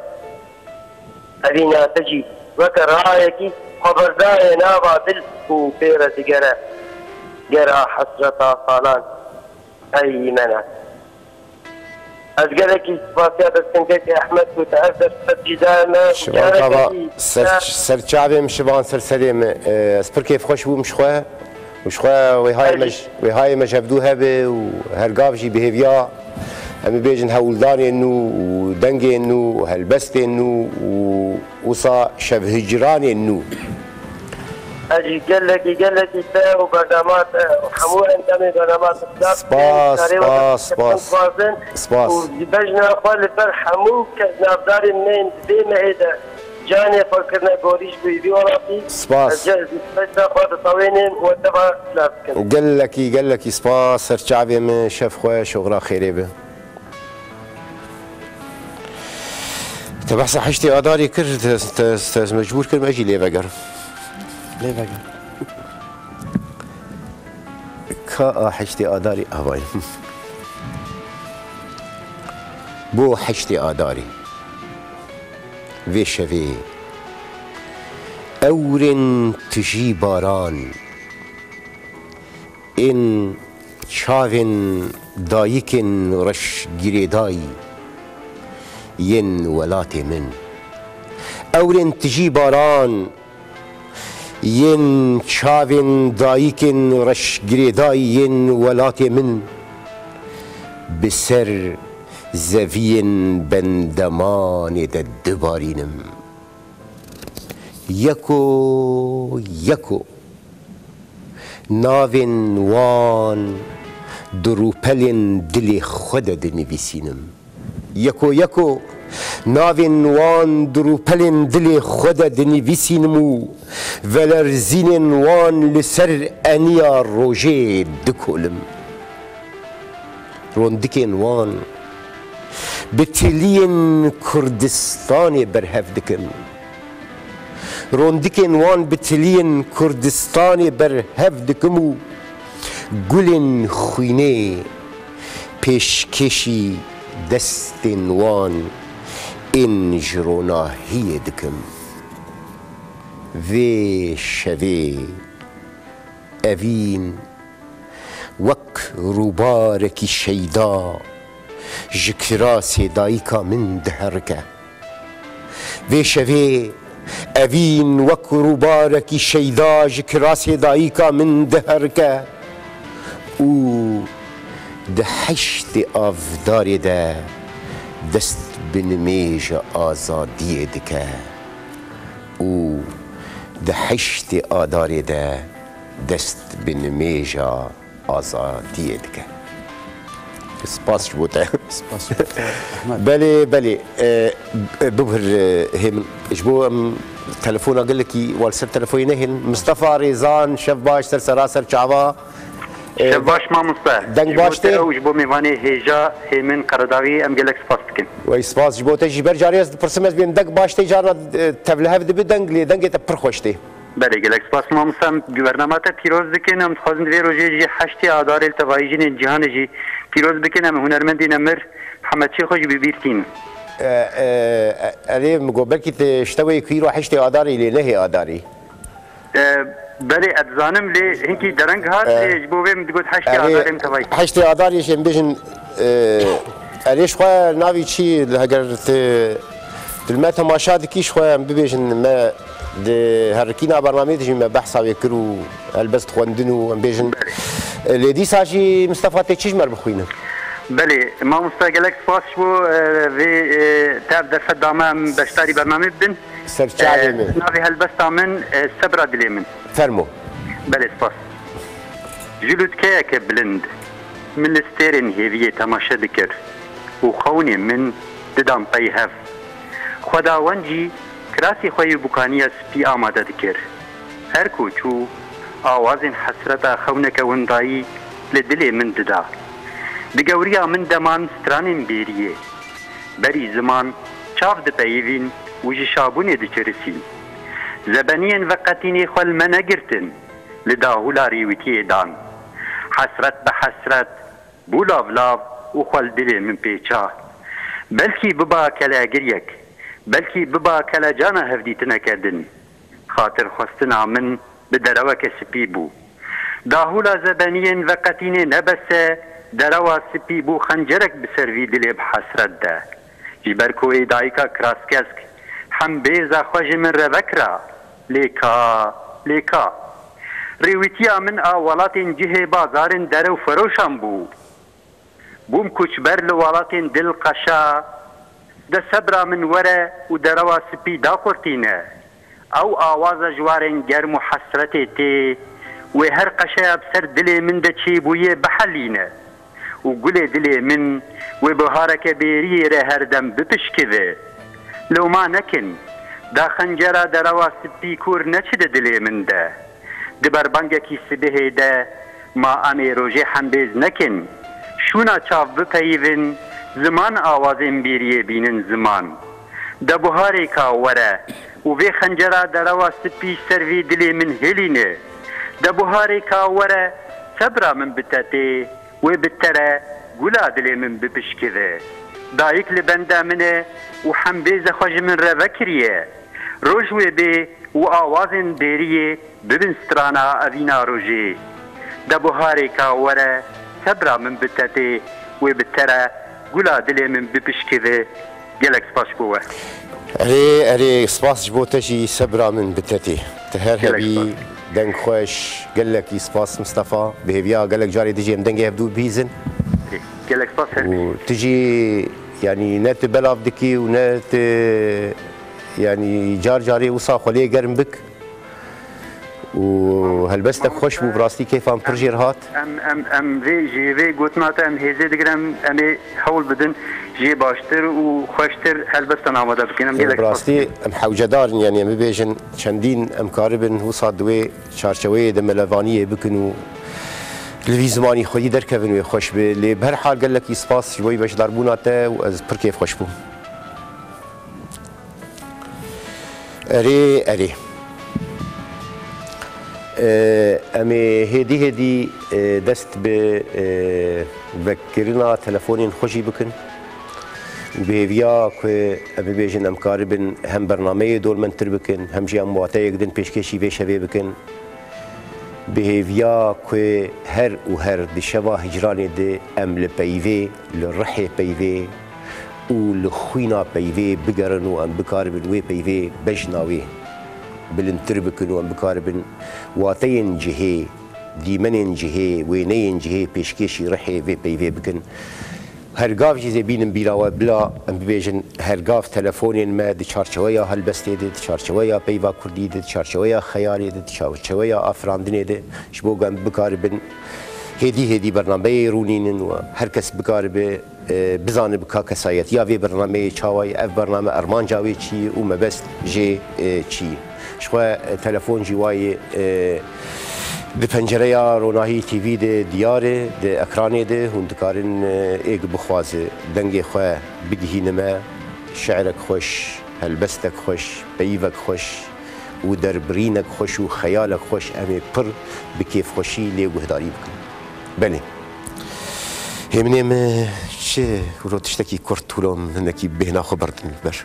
Evîna te jî weke rayekî xwe berdaye nava dil û pê re digere gera hesreta salan. Ey me ne. Ez gelekî spasiya desthinkekê Ehmed ku te ev derfet jî daye me. Şivan Kava, ser, ser çavê min, Şivan, ser serê min. E, ez pir kêfxweş bûm ji xwe. Û ji xwe wêhayê me, wêhayê me ji hevdû hebe û her gav jî bi hêviya em ê bêjin hewldanên nû û dengên nû û helbestên nû û wisa şevhicranên nû. Ez jî gelekî, gelekî te û bernama te û hemû endamên bernama te silav dikim. Spas, spas, spas. Spas. Û bejna xwe li ber hemû kes navdarên me yên di vê mehê de canê xwe kirine gorî ji bo vî welatî. Spas. Ez ji bejna xwe ditewênim û te va silav dikim. Gelekî, gelekî spas. Ser çavê min, şev xweş, oxira xêrê be. Te behsa heştê Adarê kir, te, te, te mecbûr kir me jî lê vegerim. Lê vegerim. Ka a heştê Adarê avayî. Bo heştê Adarê. Vê şevê. Ewrên tijî baran. Ên çavên dayikên reş girêdayî yên welatê min. Ewrên tijî baran. Yên çavên dayikên reşgirêdayî yên welatê min bi ser zeviyên bendemanê de dibarînim. Yeko yeko navên wan di rûpelên dilê xwe de dinivîsînim. Yeko yeko navên wan di rûpelên dilê xwe de dinivîsînim û velerzînên wan li ser eniya rojê dikolim. Rondikên wan bi tiliyên Kurdistanê berhev dikim. Rondikên wan bi tiliyên Kurdistanê berhev dikim û gulên xwînê pêşkêşî destên wan ên ji ronahiyê dikim. Vê şevê evîn wek rûbarekî şeyda ji kirasê dayika min diherike. Vê şevê evîn wek rûbarekî şeyda ji kirasê dayika min diherike û di heştê avdarê de dest bi nimêja azadiyê dike û di heştê adarê de dest bi nimêja azadiyê dike. Spas ji bo te. Spas ji bo te, Ehmed. Belê, belê. E, e, bibir, e, hê min. Ji bo em telefona gelekî wa li ser telefonê nehên. Mistefa Rêzan, şev baş, ser sera, ser çava. E, Şev baş mamoste. Deng baş tê? Ji bo te û ji bo mêvanê hêja hê min Qeredawî em gelek spas dikin. Wey spas ji bo te. Ji ber carê ez dipirsim, ez bêm deng baş tê, carna, e, tevlihev dibi deng, lê dengê te pir xweş tê. Belê, gelek spas mamoste. Em bernama te pîroz dikin. Em dixwazin di vê rojê jî heştê Adarê li tevayî jinên cîhanê jî pîroz bikin. Em hunermendê nemir Mihemed Şêxo jî bi bîr tînin. E, e, e, erê, min got, belkî tu ji te wê ku îro heştê Adarê lê nehê Adarê. E, belê, ez dizanim, lê hinkî dereng hat, E, lê ji bo vê min digot heştê erê, Adarê em tevayî. Heştê Adarê jî em bêjin, e, erê, ji xwe navî çi, heger tu Tu li me temaşa dikî, ji xwe em bibêjin, me di herikîna bernameyê de jî me behsa wê kir û helbest xwendin û em bêjin, e, lê dîsa jî Mistefa tê çi ji me re bixwîne? Belê, mamoste gelek spas ji bo, e, vê, e, te ev derfet da me em beşdarî bernameyê bibin. Ser çavê E, min. Navê helbesta min, e, Sebra Dilê Min. Fermo. Belê, spas. Ji lûtkeyeke bilind min li stêrên hêviyê temaşe dikir û xewnên min didan pey hev. Xwedawend jî kirasê xwe yê bûkaniya spî amade dikir. Her ku çû, awazên hesreta xewneke windayî li dilê min dida. Di gewriya min deman stranên bêriyê. Berî ziman çav dipeyivîn û ji şabûnê diçirisîn. Zebeniyên veqetînê xwe li me negirtin, li dahûla rêwîtiyê dan. Hesret bi hesret bû lavlav û xwe li dilê min pêça. Belkî biba kelegiriyek, belkî biba kelecana hevdîtineke din. Xatirxwestina min bi dereweke spî bû. Dahûla zebeniyên veqetînê ne bes e, derewa spî bû xencerek bi ser vî dilê bi hesret de. Ji ber ku wê dayika kiraskesk hembêza xwe ji min re vekira, lê ka, lê ka. Rêwîtiya min a welatên cihê bazarên dere û firoşan bû. Bûm koçber li welatên dil qeşa, de sebra min were û derewa spî daqurtîne. Ew awaza ji warên germ û hesretê tê, wê her qeşeya bi ser dilê min de çêbûyê bihelîne û gulê dilê min wê bihareke bêriyê re her dem bipişkive. Loma nekin, da xencera derewa spî kûr neçide dilê min de. Di berbangekî sibihê de ma em ê rojê hembêz nekin, şûna çav bipeyivin, ziman awazên bêriyê bînin ziman. De buharê ka were û vê xencera derewa spî ser vê dilê min hêlîne. De buharê ka were Sebra min bi te tê, wê bi te re gula dilê min bipişkive. Dayik li benda min e û hembêze xwe ji min re vekiriye. Roj wê bê û awazên dêriyê bibin strana evîna rojê. De buharêka were, sebra min bi te tê, wê bi te re gula dilê min bipişkive. Gelek spas ji bo we. Erê, erê, spas ji bo te jî, sebra min bi te tê. Tu her Gelek hebî, spas. Deng xweş, gelekî spas Mistefa. Bi hêviya gelek carê dijî em dengê hevdû bihîzin. Gelek spas her bî. Û tu jî, yanî ne tu belav dikî û ne tu, yanî car carê wisa xwe lê germ bik. Û helbestek xweş bû, bi rastî kêfan pir jê re hat. Em, em, em vê, ji vê gotina te em hêzê digirin, em ê hewl bidin, jê baştir û xweştir helbestan amade bikin. Em gelek Bi rastî em hewcedar in, yanî em bibêjin, çendîn em karibin wisa di wê çarçeweyê de melevaniyê bikin û li vî zimanî xwedî derkevin wê xweş bi. Lê bi her hal gelekî spas ji bo wî beşdarbûna te û ez pir kêfxweş bûm. Erê, erê. E, em ê hêdî hêdî, e, dest bi, e, vekirina telefonên xwe jî bikin. Û bi hêviya ku em bibêjin em karibin hem bernameyê dolmendtir bikin, hem jî em wateyek din pêşkêşî vê şevê bikin. Bi hêviya ku her û her di şeva hicranê de em li peyvê, li rihê peyvê û li xwîna peyvê bigerin û em bikaribin wê peyvê bejna wê bilindtir bikin û em bikaribin wateyên cihê, dîmenên cihê, wêneyên cihê pêşkêşî rihê vê peyvê bikin. Her gav jî zê bînin bîra we, bila em bibêjin, her gav telefonên me di çarçeweya helbestê de, di çarçeweya peyva kurdî de, di çarçeweya xeyalê de, di çarçeweya afirandinê de, ji bo ku em bikaribin hêdî hêdî bernameyê rûnînin û her kes bikaribe, e, bizanibe ka kesayetiya vê bernameyê çawa ye, ev bername armanca wê çi ye û mebest jê, e, çi ye. Ji xwe, e, telefon jî wayê, e, di pencereya Ronahî T V de diyar e, di ekranê de hûn dikarin, e, êk bixwaze dengê xwe bigihîne me, şi'rek xweş, helbestek xweş, peyivek xweş û derbirînek xweş û xeyalek xweş em ê pir bi kêfxweşî lê guhdarî bikin. Belê. Hêminê me çi wilo tiştekî kurt wilo hinekî bêhna xwe berdin li ber.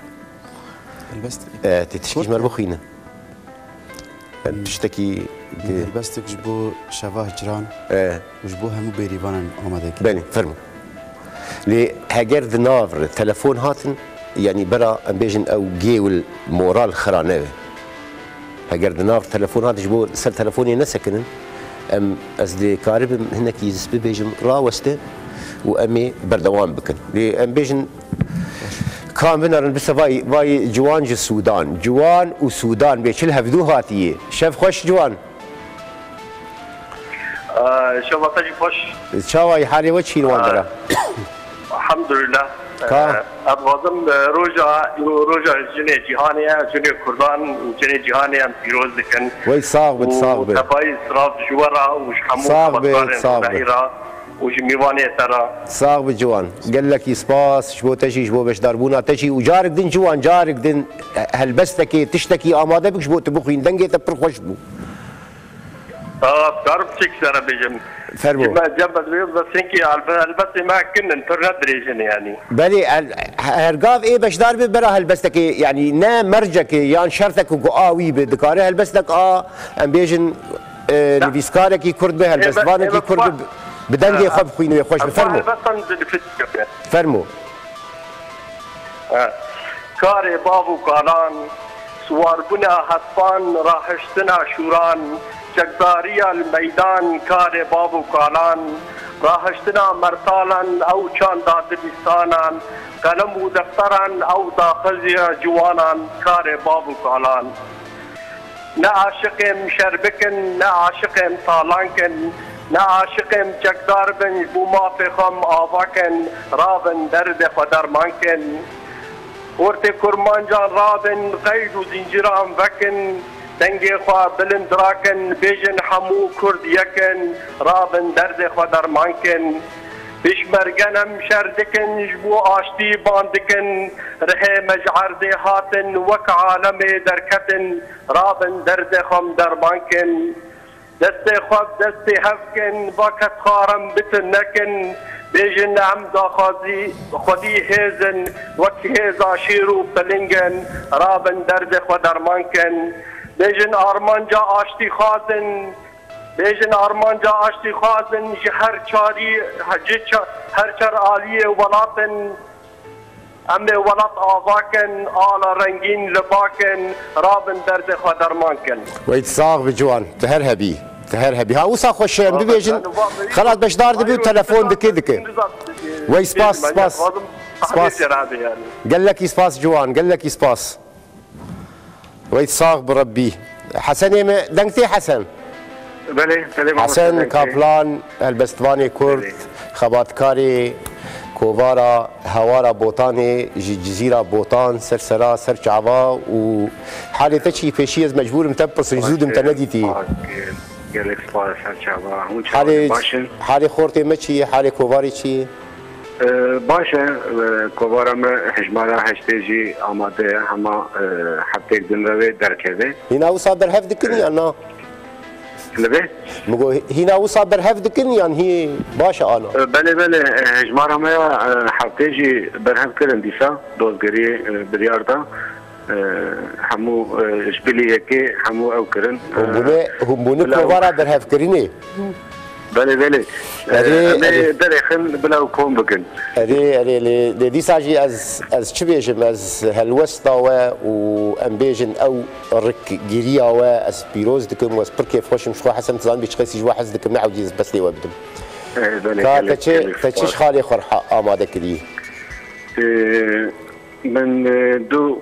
Helbestekî. E, tê tişkî ji me re bixwîne. E, tiştekî di- Helbestek ji bo şeva hicran E. û ji bo hemû bêrîvanan amade kir. Belê, fermo. Lê heger di nav re telefon hatin, yanî bera em bêjin ew gêwil moral xira nebe. Heger di nav telefon hatin, ji bo ser telefonê nesekinin, em, ez dê karibim hinekî bibêjim raweste û em ê berdewam bikin. Lê em bêjin Ka em binerin bise vay, vay ciwan ji Sûdan. Ciwan û Sûdan bê çi li hevdû hatiye. Şev xweş ciwan. Ee, şeva te jî xweş. Çawa yî, halê we çi yî li wan dera? Elhamdulillah. Ka? Ee, ez dixwazim, e, roja, roja jinê cîhanê ye, jinê Kurdan û jinê cîhanê em pîroz dikin. Wey sax bit, sax bit. Û tevayî silav ji we re û ji hemû Sax bit, xebatkarên sax bit. Ronahî re. û ji mêvanê te re. Sax bi ciwan. Gelekî spas ji bo te jî, ji bo beşdarbûna te jî. Û carek din ciwan, carek din helbestekê, tiştekî amade bik ji bo tu bixwîn. Dengê te pir xweş bû. Aa, karim çik sere bêjim. Fermo. Cem, cem, ez bêjim, bes hinkî helbe-, helbestê me kin in, pir ne dirêj in yanî. Belê, el-, her gav ê beşdar bi bera helbestekê, yanî ne mercekê yan şertekê ku a wî bi, dikare helbestek a, em bêjin, e, nivîskarekî kurd be, helbestvanekî kurd be, bi dengê xwe bixwîne wê xweş be. Fermo. Fermo. Karê bav û kalan, siwarbûna hespan, rahiştina şûran, çekdariya li meydan, karê bav û kalan, rahiştina mertalan, ew çanda dibistanan, qelem û defteran, ew daxiziya ciwanan, karê bav û kalan. Ne aşiqê em şer bikin, ne aşiqê em talan kin, ne aşiqê em çekdar bin, ji bo mafê xwe em ava kin, rabin derdê xwe derman kin. Ortê kurmancan rabin, qeyd û zincîran vekin, dengê xwe bilind rakin, bêjin hemû kurd yek in, rabin derdê xwe derman kin. Pêşmergen em şer dikin, ji bo aştî ban dikin, rihê me ji erdê hatin, wek alemê derketin, rabin derdê xwe em derman kin. Destê xwe bi destê hev kin, va kedxarim bitin nekin. Bêjin em daxwazî xwedî hêz in, wek hêza şêr û piling in, rabin derdê xwe derman kin. Bêjin armanca aştî xwazin, bêjin armanca aştî xwazin ji her çarî, ji ça-, her çar aliyê welat in. Em ê welat ava kin, ala rengîn li ba kin, rabin derdê xwe derman kin. Wey sax bi ciwan, tu her hebî, tu her hebî. Ha, wisa xweş e, em bibêjin, xelat beşdar dibi û telefon dike, dike. Wey spas, spas. Spas. Gelekî spas ciwan, gelekî spas. Wey sax bi Rebbî. Hesenê me, deng tê Hesen? Belê, belê, mamoste, Hesen deng tê. Kaplan, helbestvanê Kurd, Belê. Xebatkarê kovara hewara Botanê ji Cizîra Botan, ser sera, ser çava û halê te çi? Pêşî ez mecbûr im te bipirsim, ji zû dim te nedîtî. Spas, gelek spas, ser çava. Hûn çawa, halê, baş in? Halê xortê me çi ye? Halê kovarê çi ye? E, baş e, e, kovara me hejmara heştê jî amade ye, hema, e, heftêk din re wê derkeve. Hîna wisa berhev dikin, e, yan na? Li vê? Min got, hîna wisa berhev dikin yan hî baş e ana? E, belê, belê, e, hejmara me ya, e, heftê jî berhev kirin dîsa, dozgeriyê, e, biryar da. E, hemû, e, ji bilî yekê hemû ew kirin. Hûn bûne, e, hûn bûne bila kovara berhevkirinê? Belê, belê. Erê, e, em ê erê. Derêxin bila ew kom bikin. Erê, erê, lê, lê dîsa jî ez, ez çi bêjim, ez helwesta we û em bêjin ew rikgiriya we ez pîroz dikim û ez pir kêfxweş im ji xwe Hesen, tu zanî çi qasî ji we hez dikim, ne hewcî ez bestê we bidim. E, belê, ka gelek, te çi, gelek te çi spas. Ji xalê xwe amade kirî? E, Min, e, du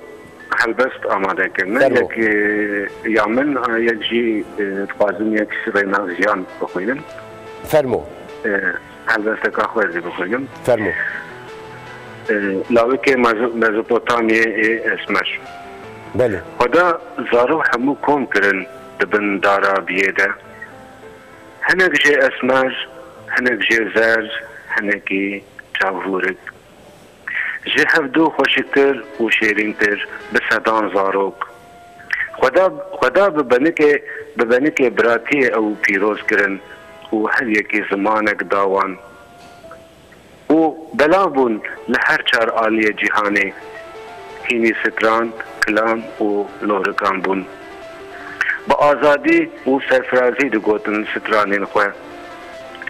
helbest amade kirine. Fermo. Yek, e, ya min, e, yek jî, e, dixwazim yek Rênas Jiyan bixwînim. Fermo. E, helbesteka xwe jî bixwînim. Fermo. E, Lawikê Mezo-, Mezopotamyê ê esmer. Belê. Xweda zarok hemû kom kirin di bin dara biyê de. Hinek jê esmer, hinek jê zer, hinekî çavhûrik. Ji hevdu xweşiktir û şêrîntir bi sedan zarok. Xweda, Xweda bi benikê, bi benikê biratiyê ew pîroz kirin û her yekî zimanek da wan. Û belav bûn li her çar aliyê cîhanê. Hînî stran, kilam û lorikan bûn. Bi azadî û serfirazî digotin stranên xwe.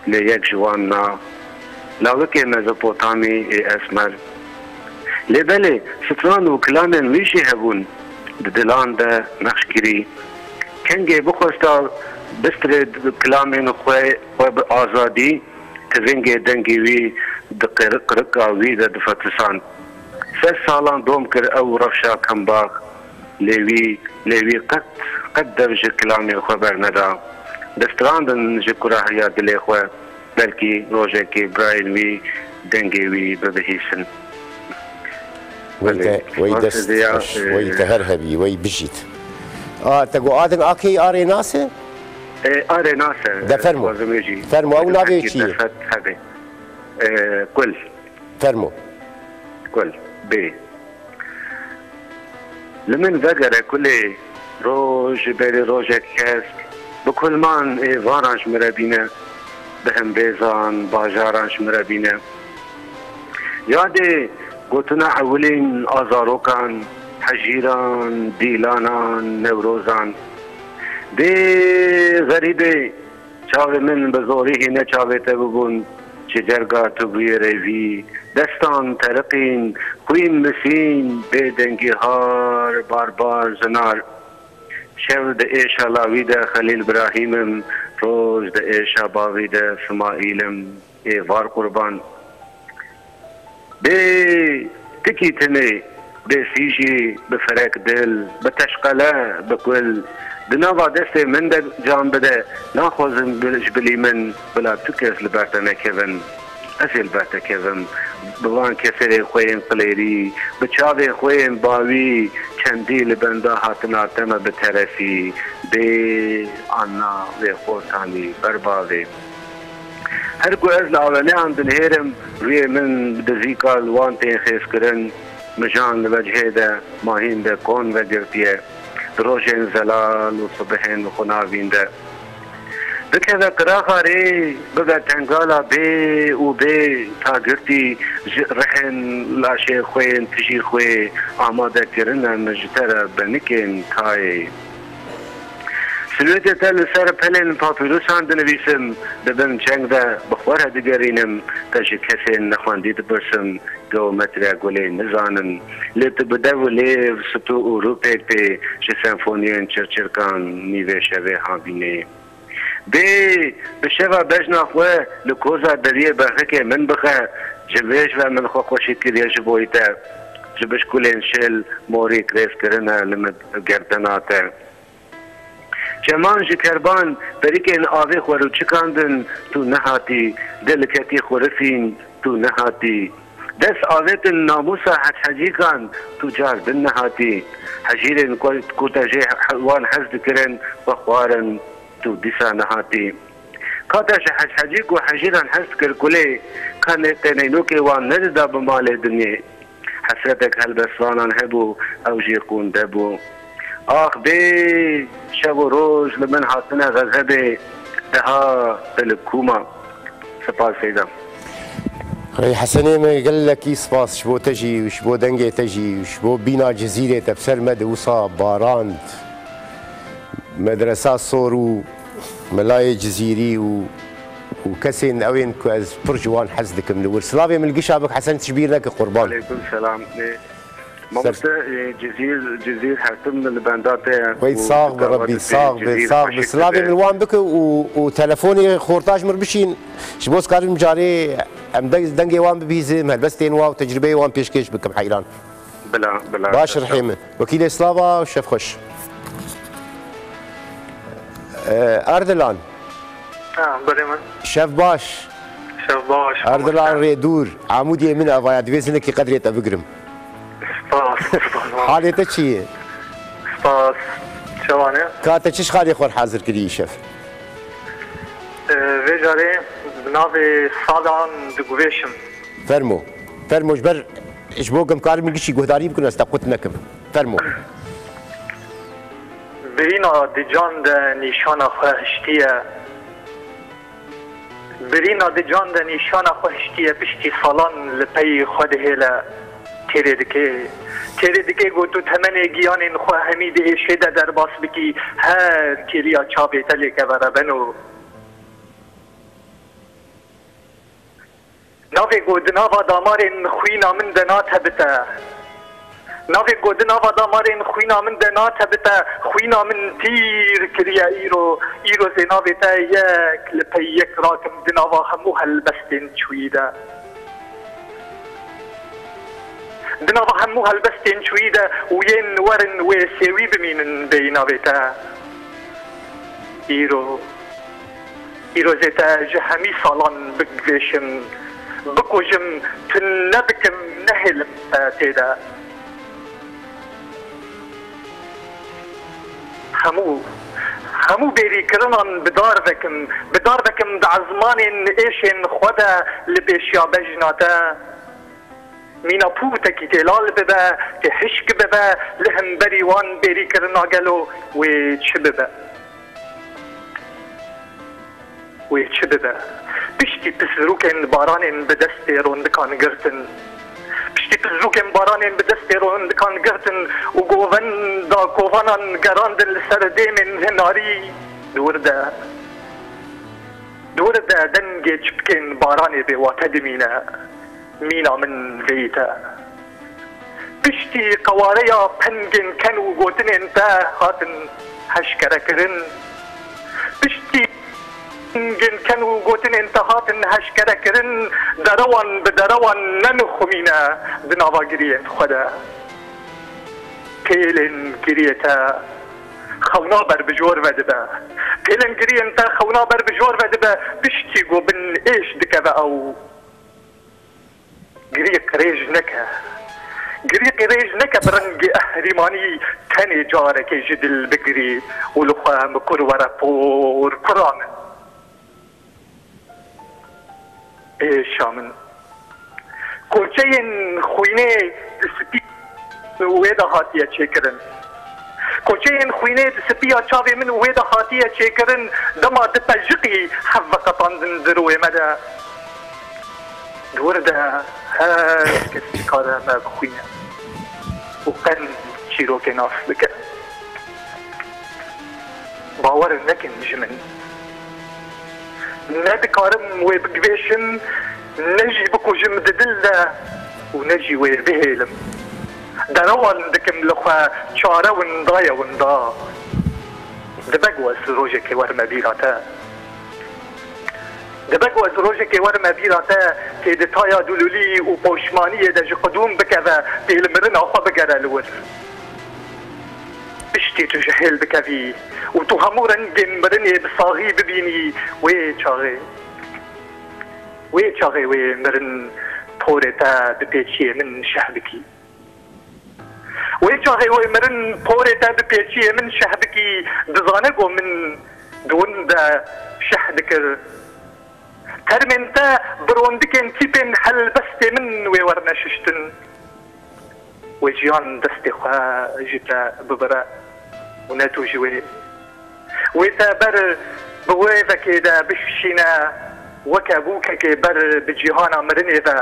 Lê yek ji wan na, lawikê Mezopotamî ê esmer. Lê belê, stran û kilamên wî jî hebûn, di dilan de nexş kirî. Kengê bixwesta bistrê kilamên xwe, xwe bi azadî, tivingê dengê wî di qir-, qirika wî de difetisand. Sed salan dom kir ew rewşa kembax. Lê wî, lê wî qet, qet dev ji kilamên xwe berneda. Distrandin ji kurahiya dilê xwe, belkî rojekê birayên wî dengê wî bibihîsin. Wey te, Belê. Wey Spas dest diya, xweş, e, wey te her hebî, wey bijît. A, te got adin a kê a Rênasê? E, a Rênasê, De fermo. Dixwazim wê jî Fermo, ew navê çi ye? Derfet hebe. E, Kul. Fermo. Kul. Bê. Li min vegere kulê, roj ji berî rojek kesk, bi kulman êvaran ji min re bîne, bi hembêzan bajaran ji min re bîne. Yadê gotina ewilîn a zarokan, hejîran, dîlanan, newrozan. Bê xerîbê, çavê min bi zorî hîne çavê te bibûn, ji cerga tu bûyê rêvî, destan teriqîn, xwîn misîn, bê dengî har, barbar, zinar. Şev di êşa lawî de Xelîl Birahîm im, roj di êşa bavî de Simaîl im, ê var qurban. Bê tikî tinê, bê sîjî, bi ferek dil, bi teşqele, bi kul, di nava destê min de can bide, naxwazim bi-, ji bilî min bila tu kes li ber te nekevin. Ez ê li ber te kevim. Bi van keserê xwe yên qilêrî, bi çavên xwe yên bawî, çendî li benda hatina te me bi teresî, bê anna wê xortanî ber bavê. Her ku ez li aweneyan dinihêrim, rûyê min bi dizîka li wan tên xêzkirin, mijan li vecihê de, mahîn de kon vegirtiye, di rojên zelal û sibihên xunavîn de. Bikeve qiraxa rê, bibe tengala bê û bê tagirtî, ji rihên laşê xwe yên tijî xwe amade kirine, min ji te re benikên tayê. Silûetê te li ser pelên papîrosan dinivîsim, di bin çeng de bi xwe re digerînim, te ji kesên nexwendî dipirsim, geometriya gulê nizanim, lê tu bi dev û lêv, stû û rûpêk pê ji senfoniyên çirçirkan nîvê şevê havînê. Bê bi şeva bejna xwe li koza deriyê berxikê min bixe, ji vêj ve min xwe xweşik kiriye ji bo te. Ji bişkulên şil morî kirêz kirine li min gerdena te. Çeman ji kerban perikên avê xwe rûçikandin, tu nehatî, dil ketî xurifîn, tu nehatî. Dest avêtin namûsa hechecîkan, tu car din nehatî. Hejîrên ku, ku te jê he-, wan hez dikirin, xwe xwarin, tu dîsa nehatî. Ka te ji hechecîk û hejîran hez dikir kulê, ka ne-, te neynokê wan nedida bi malê dinyê. Hesretek helbestvanan hebû, ew jî qûnde bû. Ax bê şev û roj li min hatine xezebê, deha te li kûma. Spas Seyda. Rey Hesenê me, gelekî spas ji bo te jî û ji bo dengê te jî û ji bo bîna Cizîrê te bi ser me de wisa barand. Medresa Sor û Melayê Cizîrî û, û kesên ew ên ku ez pir ji wan hez dikim li wir. Silavê min li gişa bik Hesen, tu ji bîr neke qurban. Aleykum selam. Ê, mamoste, ê, Cizîr, Cizîr her tim li benda te ye. Wey û sax bi Rebbî, sax bi, sax bi. Silavê min wan bike û, û telefonê xorta ji min bişîn. Ji bo ez karim carê em deng-, dengê wan bibihîzim, helbestên wan û tecrûbeyê wan pêşkêş bikim heyran. Bila, bila. Baş rihê min. Wekîlê slava û şev xweş. Ee, Erdilan. Ha, berê min. Şev baş. Şev baş. Erdilan Rêdûr. Amûdiyê min avaya, divê zinekî qedrê te bigrim. Spas, spas. Halê te çi ye? Spas. Çawan e? Ka te çi ji xalê xwe hazir kirî şev? Ee, vê carê bi navê Salan diguvêşim. Fermo. Fermo, ji ber, ji bo gemkarê min gişî guhdarî bikin, ez te qut nekim. Fermo. Birîna di can de nîşana xwe hiştiye. Birîna di can de nîşana xwe hiştiye, piştî salan li pey xwe dihêle. Têrê dike. Têrê dike ku tu temenê giyanên xwe hemî di êşê de derbas bikî, her kêliya çavê te lê kevere beno. Navê ku di nava damarên xwîna min de natebite. Navê ku di nava damarên xwîna min de natebite, xwîna min tîr kiriye îro. Îro zê navê te yek li pey yek rakim di nava hemû helbestên çûyî de. Di nava hemû helbestên çûyî de û yên werin wê sêwî bimînin bêyî navê te. Îro, îro zê te ji hemî salan bigvêşim, bikujim, tune bikim, nehêlim te tê de. Hemû, hemû bêrîkirinan bi dar vekim, bi dar vekim di ezmanên êşên xwe de li pêşiya bejna te. Mîna pûtekî tê lal bibe, tê hişk bibe, li hemberî wan bêrîkirina gelo wê çi bibe? Wê çi bibe? Piştî pisrûkên baranên bi destê rondikan girtin. Piştî pisrûkên baranên bi destê rondikan girtin û govenda kovanan gerandin li ser dêmên hinarî, di wir de, di wir de dengê çipkên baranê bêwate dimîne. Mîna min vêyî te. Piştî qewareya pengên ken û gotinên te hatin heşkerekirin. Piştî pengên ken û gotinên te hatin heşkerekirin, derewan bi derewan ne nixumîne di nava giriyên xwe de. Pêlên giriyê te xewna ber bi jor ve dibe. Pêlên giriyên te xewna ber bi jor ve dibe, piştî ku bin êş dikeve ew. Girî qirêj neke. Girî qirêj neke bi rengê ehrîmanî tenê carekê ji dil bigirî û li xwe mikur were por kura min. Êşa min. Koçeyên xwînê spî wê de hatiye çêkirin. Koçeyên xwînê di sipiya çavê min û wê de hatiye çêkirin, dema dipejiqî hev veqetandin di rûyê me de. Di wir de her kes dikare me bixwîne û qen çîrokê nas bike. Bawer nekin ji min. Ne dikarim wê bigivêşim, ne jî bikujim di dil de û ne jî wê bihêlim. Derewan dikim li xwe, çare winda ye, winda. Dibe ku ez rojekê werime bîra te. Dibe ku ez rojekê werime bîra te, tê di taya dûlûlî û poşmaniyê de ji qudûm bikeve, tê li mirina xwe bigere li wir. Piştî tu ji hêl bikevî û tu hemû rengên mirinê bi saxî bibînî, wê çaxê, wê çaxê wê mirin porê te bi pêçiyê min şeh bikî. Wê çaxê wê mirin porê te bi pêçiyê min şeh bikî, dizane ku min di win de şeh dikir. Termên te bi rondikên tîpên helbestê min wê werne şiştin. Wê jiyan destê xwe ji te bibire û ne tu ji wê. Wê te ber bi wê vekê de bişişîne, weke bûkekê ber bi cîhana mirinê ve.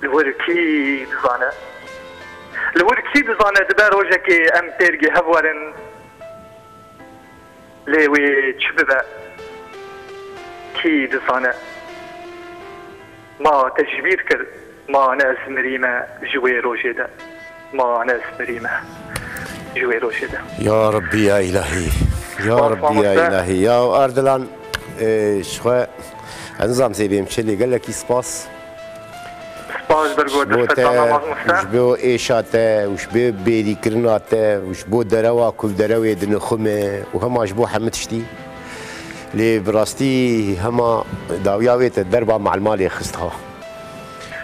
Li wir kî dizane? Li wir kî dizane dibe rojekê em têrgê hev werin? Lê wê çi bibe? Kî dizane? Ma te ji bîr kir, ma ne ez mirîme ji wê rojê de. Ma ne ez mirîme ji wê rojê de. Ya Rabbî ya îlahî. Ya Spas Rabbî ya mamoste. Îlahî. Ya Ardilan, e, ji xwe ez nizam zê bêm çi lê gelekî spas. Spas ji ber ku Ji bo te, destxwedana mamoste. Ji bo êşa te û ji bo bêrîkirina te û ji bo derewa ku derewê dinixume û hema ji bo hemû tiştî. Lê bi rastî hema dawiya wê te derba malmalê xist ha.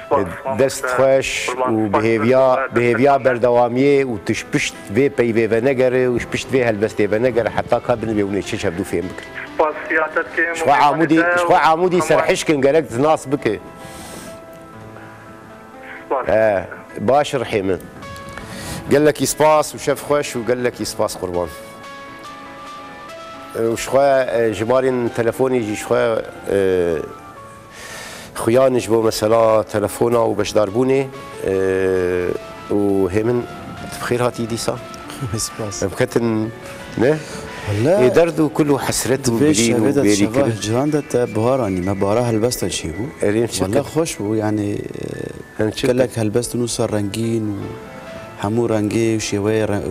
Spas, spas, Dest spas. Xweş Qurban, û spas, bihêviya, spas, bihêviya spas. Berdewamiyê û tu ji pişt vê peyvê venegere û ji pişt vê helbestê venegere heta ka binivê hûn ê çi çevdû fêm bikin. Spasiya te dikim Ji xwe û Amûdî, te ji xwe û Amûdî hemû serhişkin gerek nas bike. Spas. He, baş rihê min. Gelekî spas û şev xweş û gelekî spas qurban. E, û ji xwe, e, jimarên telefonî jî ji xwe, e, xuyan ji bo mesela telefona û beşdarbûnê, e, û hê min tu bi xêr hatî dîsa. Spas. Em ketin, ne? Wele Ê derd û kul û hesret û divê birîn û şevê de bêrî şeva kirin. Hicran de te bihar anî me, bihara helbesta çêbû. Erê, em çi Wele bikin? Xweş bû, yanî, e, Em çi bikin? Gelek helbest nûsa rengîn û hemû rengê û şêweyê re-,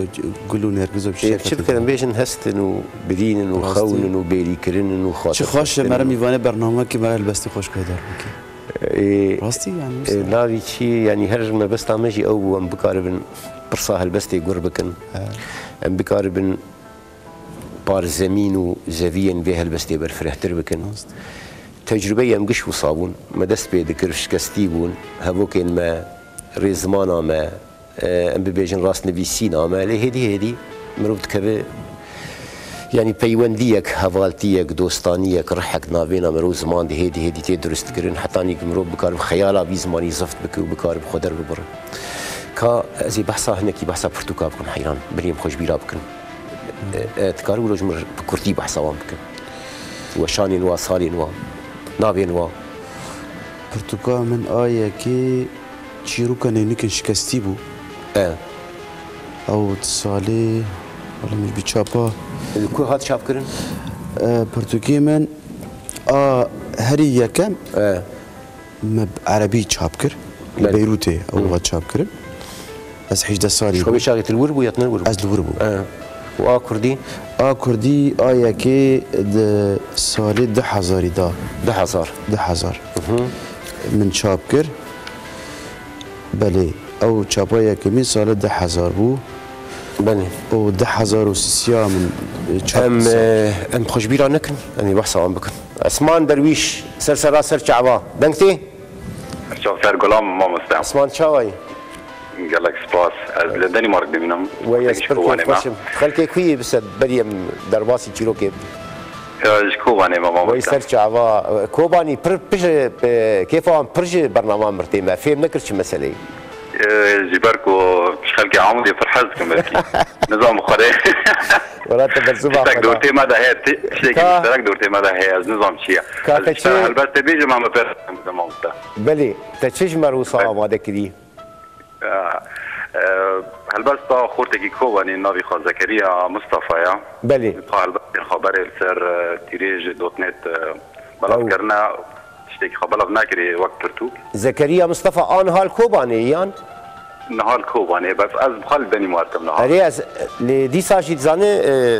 gul û nergiz û Ê, çiçek çi hatin. Bikin? Em bêjin hestin û birînin û Rastî. Xewnin û bêrîkirinin û Çi xweş e, xatirkirin mere û mîvanê bernamekî mere helbestê xweş guhdar bike. Ê, Rastî, yanî, ê, wisa. Navî çi, yanî her mebesta me jî ew bû, em bikaribin pirsa helbestê gur bikin. He. Em bikaribin par zemîn û zeviyên vê helbestê berfirehtir bikin. Rast. Tecrûbeyê em giş wisa bûn. Me dest pê dikir, şikestî bûn. Hevokên me, rêzimana me, e, em bibêjin rastnivîsîna me. Lê hêdî hêdî mirov dikeve, yanî peywendiyek, hevaltiyek, dostaniyek, rihek navêna mirov ziman de hêdî hêdî tê durust kirin. Hetanî ku mirov bikare bi xeyala vî zimanî zift bike û bikare bi xwe derbibire. Ka ez ê behsa hinekî behsa pirtûka bikim heyran. Berî em xwe ji bîra bikin. E, e, dikare wilo ji min re bi kurtî behsa wan bikin. Weşanên wa, salên wa, navên wa. Pirtûka min a yekê çîroka neynikin şikestî bû. E. Ew di salê, wele min bi çapa. Li ku hat çapkirin? E, pirtûkê min a herî yekem. E. Me bi erebî çap kir. Li Belê. Beyrûtê ew Hı. hat çap kirin. Ez hejdeh salî Ji xwe bûm. Wê çaxê tu li wir bû ya tu ne li wir bû? Ez li wir bûm. E. Û a kurdî? A kurdî, a yekê di salê du hezarî da. Du hezar? Du hezar. Hı hı. Min çap kir. Belê. Ew çapa yekemîn salê du hezar bû. Belê. Û du hezar û sisiya min, e, çap Em, kir. E, em xwe ji bîra nekin. Em ê behsa wan bikin. Esman Derwîş, ser sera ser çava. Deng tê? Çav ser gulam mamoste. Esman çawayî? Gelek spas. Ez li Denîmark dimînim. Wey, ez Gelek ji pir Kobanê me. Kêfxweş im. Xelkê ku yî, bi se berî em derbasî çîrokê bibin. Ya, ji Kobanê me, mamoste. Wey ser çava. Kobanî pir, pir, e, kêfa wan pir ji bernama min tê me. Fêm nekir çi meseleyê. Ee, ji ber ku xelkê Amûdê pir hez dikim belkî. Nizam xwe rê. Wela te bersiva Tiştek xwe da. Dortê me de heye, ti-, tiştekî Ka- muşterek dortê me de heye, ez nizam çi ye. Ka Ez te ji te çi helbestê bêjim, em bi pêre bidim mamoste. Belê, te çi ji me re wisa Belê. amade kirî? Ya, e, helbesta xortekî Kobanê, navê xwe Zekeriya Mustafa ya. Belê. Xwe helbestên xwe berê li ser, e, tîrêj dot net, e, belav Ew. kirine, tiştekî xwe belav nekirî wek pirtûk. Zekeriya Mustafa an hal Kobanê yan? Nihal Kobanê, bes ez bi xwe li denî wertim niha. Erê ez lê dîsa jî dizane, e,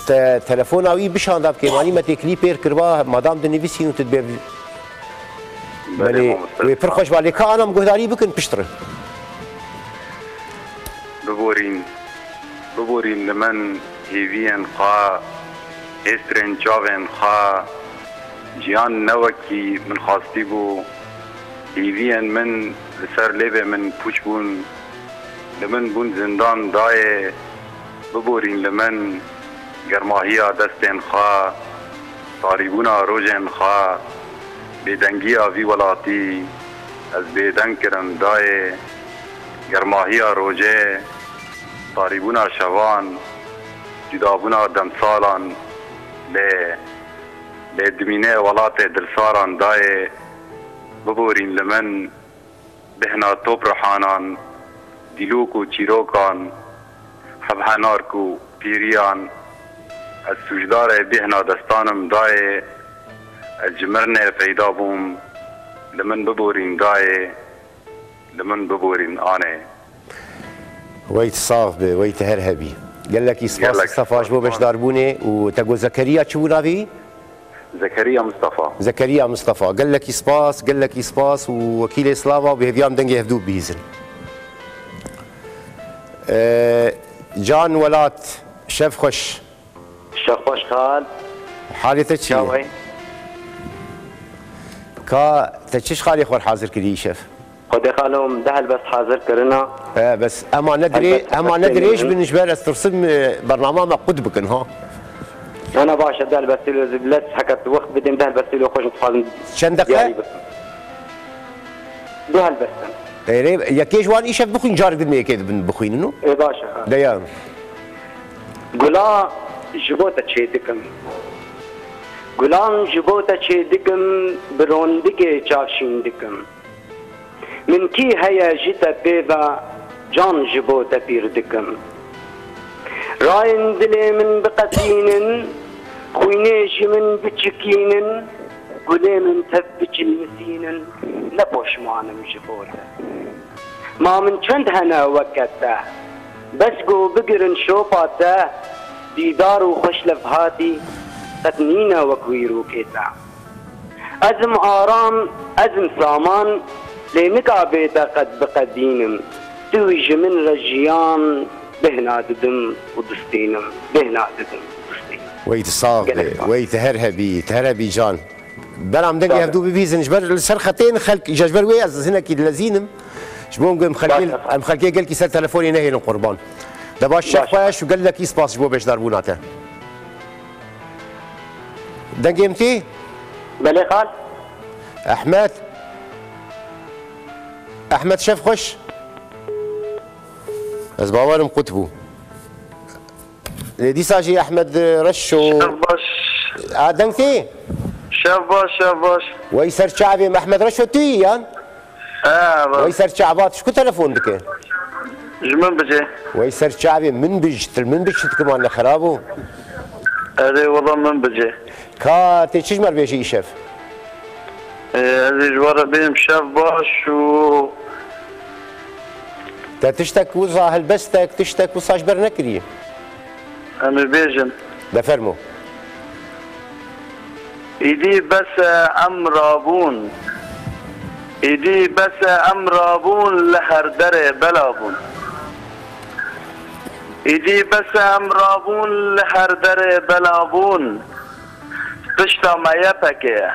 te telefona wî bişanda bi kêmanî me têkilî pêr kirba, madam dinivîsîn û tu dibê Belê, Belê, mamoste. Wê pir xweş ba, lê ka ana em guhdarî bikin piştre. Biborîn, biborîn li min hêviyên xwe, hêstirên çavên xwe, jiyan ne wekî min xwastî bû, hêviyên min li ser lêvê min pûç bûn, li min bûn zindan dayê, biborîn li min germahiya destên xwe, tarîbûna rojên xwe, bêdengiya vî welatî, ez bêdeng kirim dayê, germahiya rojê, tarîbûna şevan, cudabûna demsalan, lê, lê dimîne welatê dilsaran dayê, biborîn li min, bêhna top rihanan, dîlok û çîrokan, hevhenark û pîriyan, ez sûcdarê bêhna destan im dayê, ez ji mirinê peyda bûm, li min biborîn dayê, li min biborîn anê. Wey tu sax be, wey tu her hebî. Gelekî spas Gelek Mustafa ji bo spas. beşdarbûnê û te got Zekeriya çi bû navê wî? Zekeriya Mustafa. Zekeriya Mustafa. Gelekî spas, gelekî spas û wekîlê slava û bi hêviya em dengê hevdû bihîzin. Ee, Can Welat, şev xweş. Şev xweş xal. Halê te çi ye? Çawa yî? Ka te çi ji xalê xwe hazir kirî îşev? Xwedê xalo, min du helbest hazir kirina. E, bes ema ne dirê-, Helbest ema ne helbestê dirêj min. bin ji ber ez tirsim, e, bernama me qut bikin, ha? Ana baş e, du helbestê li ziblet, heke tu wext bidêm, du helbestê li xwe ji dixwazim Çend deqe? diyarî bikim. Du helbest in. Erê, yekê ji wan îşev bixwîn, carek din yekê dibin bixwînin û? Ê, baş e, ha. De ya. Gula ji bo te çê dikim. Gulan ji bo te çê dikim, bi rondikê çavşîn dikim. Min kî heye ji te pê ve, can ji bo te pîr dikim. Rayên dilê min biqetînin, xwînê ji min biçikînin, gulê min tev biçilmisînin, ne poşman im ji bo te. Ma min çend hene weke te, bes ku bigirin şopa te, dîdar û xweşlevhatî qet nîne wek wîrokê te. Ez im aram, ez im saman, lê nika bê te qet biqedînim. Tu ji min re jiyan bêhna didim û distînim, bêhna didim û distînim. Wey tu sax Gelek be, sax. wey tu her hebî, tu her hebî can. Beram dengê Sax be. hevdû bibîzin, ji ber li ser xetê in xelk, ji ber wê ez hinekî dilezînim. Ji bo em Baş xelkê, e. em xelkê gelkî ser telefonê nehêlin qurban. De baş şev Baş. xweş û gelekî spas ji bo beşdarbûna te. Dengê min tê? Belê xal. Ehmed. Ehmed şev xweş. Ez bawerim qut bû. Lê dîsa jî Ehmed Reşo. Şev baş. A, deng tê? Şev baş, şev baş. Wey ser çavê min Ehmed Reşo tu yî yan? He, baş. Wey ser çava, tu ji ku telefon dike? Ji min bicê. Wey ser çavê min bij, til min bij çi dikim, ne xerab o. Erê, wela min bicê. Ka tê çi ji me re bêjî îşev? Ee, ez ê ji we re bêjim şev baş û Te tiştek wisa, helbestek, tiştek wisa ji ber nekiriye? Em ê bêjin. De fermo. Îdî bes e em rabûn. Îdî bes e em rabûn li her derê bela bûn. Îdî bes e em rabûn li her derê bela bûn. Pişta me Y P G ye.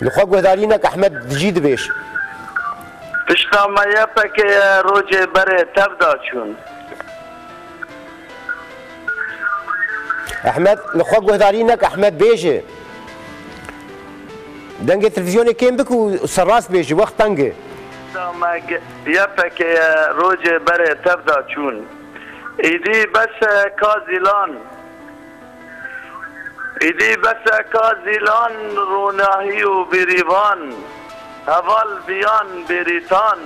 Li xwe guhdarî neke Ehmed, dijî dibêj. Pişta me Y P G ye, rojê berê tev da çûn. Ehmed, li xwe guhdarî neke Ehmed, bêje. Dengê televîzyonê kêm bik û serrast bêjî, wext teng e. Dama Y P G ye rojê berê tev da çûn. Îdî bes e ka zîlan. Îdî bes e ka zîlan, rûnahî û bêrîvan. Heval viyan bêrîtan.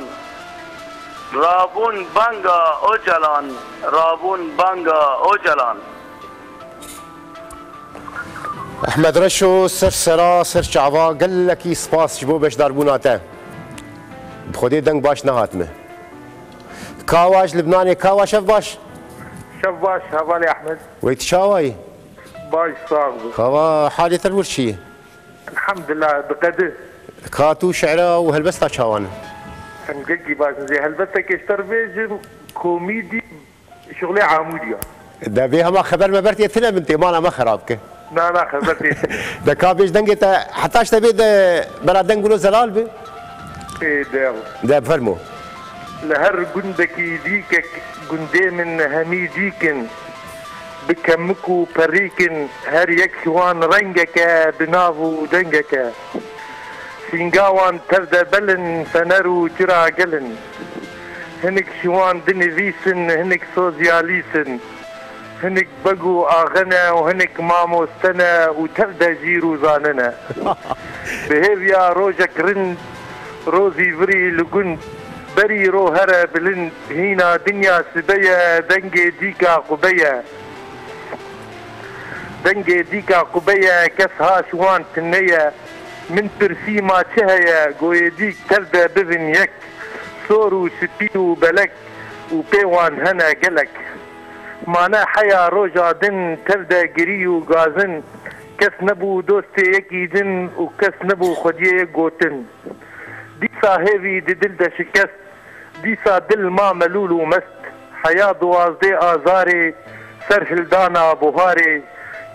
Rabûn banga Ocalan. Rabûn banga Ocalan. Ehmed Reşo, ser sera, ser çava, gelekî spas ji bo beşdarbûna te. Bi Xwedê deng baş nehat me. Kawa ji Libnanê, Kawa şev baş. Şev baş, hevalê Ehmed. Wey tu çawa yî? Baş, sax bî. Kawa halê te li wir çi ye? Elhamdulillah, diqedi. Ka tu şi'ra û helbesta çawan e? Em gelkî baş in. Zê helbestekê ji te re bêjim, komîdî. Şuxulê Amûdiya. De vê hema xeber meber tê tine min tê, mala me xerab ke. Na, na, xeber tê tine. De ka bêj dengê te heta ji te bê de bera deng wilo zelal bi. Ê, de. De fermo. Li her gundekî dîkek, gundê min hemî dîk in. Bi kemik û perîk in, her yek ji wan rengeke, bi nav û dengeke. Sînga wan tev de bel in, fener û çira gel in. Hinek ji wan dinivîsin, hinek sosyalîst in. Hinek beg û axe ne û hinek mamoste ne û tev de jîr û zane ne. Bi hêviya rojek rind, rozî virî li gund, berî ro here bilind, hîna dinya sibe ye, dengê dîka qube ye. Dengê dîka qube ye, kes ha ji wan tune ye. Min pirsî ma çi heye, goyê dîk tev de bibin yek. Sor û spî û belek û pê wan hene gelek. Mane heya roja din tev de girî û gazin. Kes nebû dostê yekî din û kes nebû xwediyê yek gotin. Dîsa hêvî di dil de şikest. Dîsa dil ma melûl û mest. Heya duwazdeh azarê, serhildana buharê,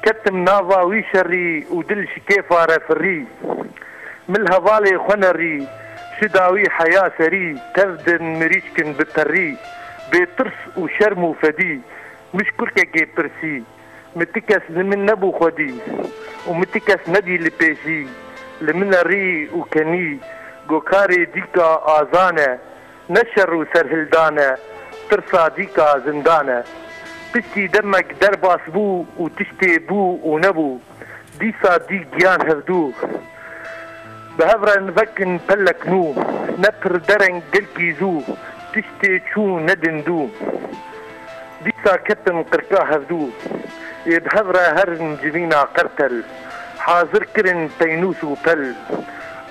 ketim nava wî şerî û dil ji kêfa re firî. Min li hevalê xwe nerî, şida wî heya serî, tev din mirîşkin bi perî, bê tirs û şerm û fedî, min ji kurkekê pirsî. Min ti kes li min nebû xwedî û min ti kes nedî li pêşî. Li min e rî û kenî, go karê dîka azan e, ne şer û serhildan e, tirsa dîka zindan e. Piştî demek derbas bû û tiştê bû û nebû. Dîsa dî giyan hevdû. Bi hev re vekin pelek nû, ne pir dereng gelkî zû, tiştê çû ne dindû. Dîsa ketin qirka hevdû, ê bi hev re herin civîna qertel, hazir kirin peynûs û pel,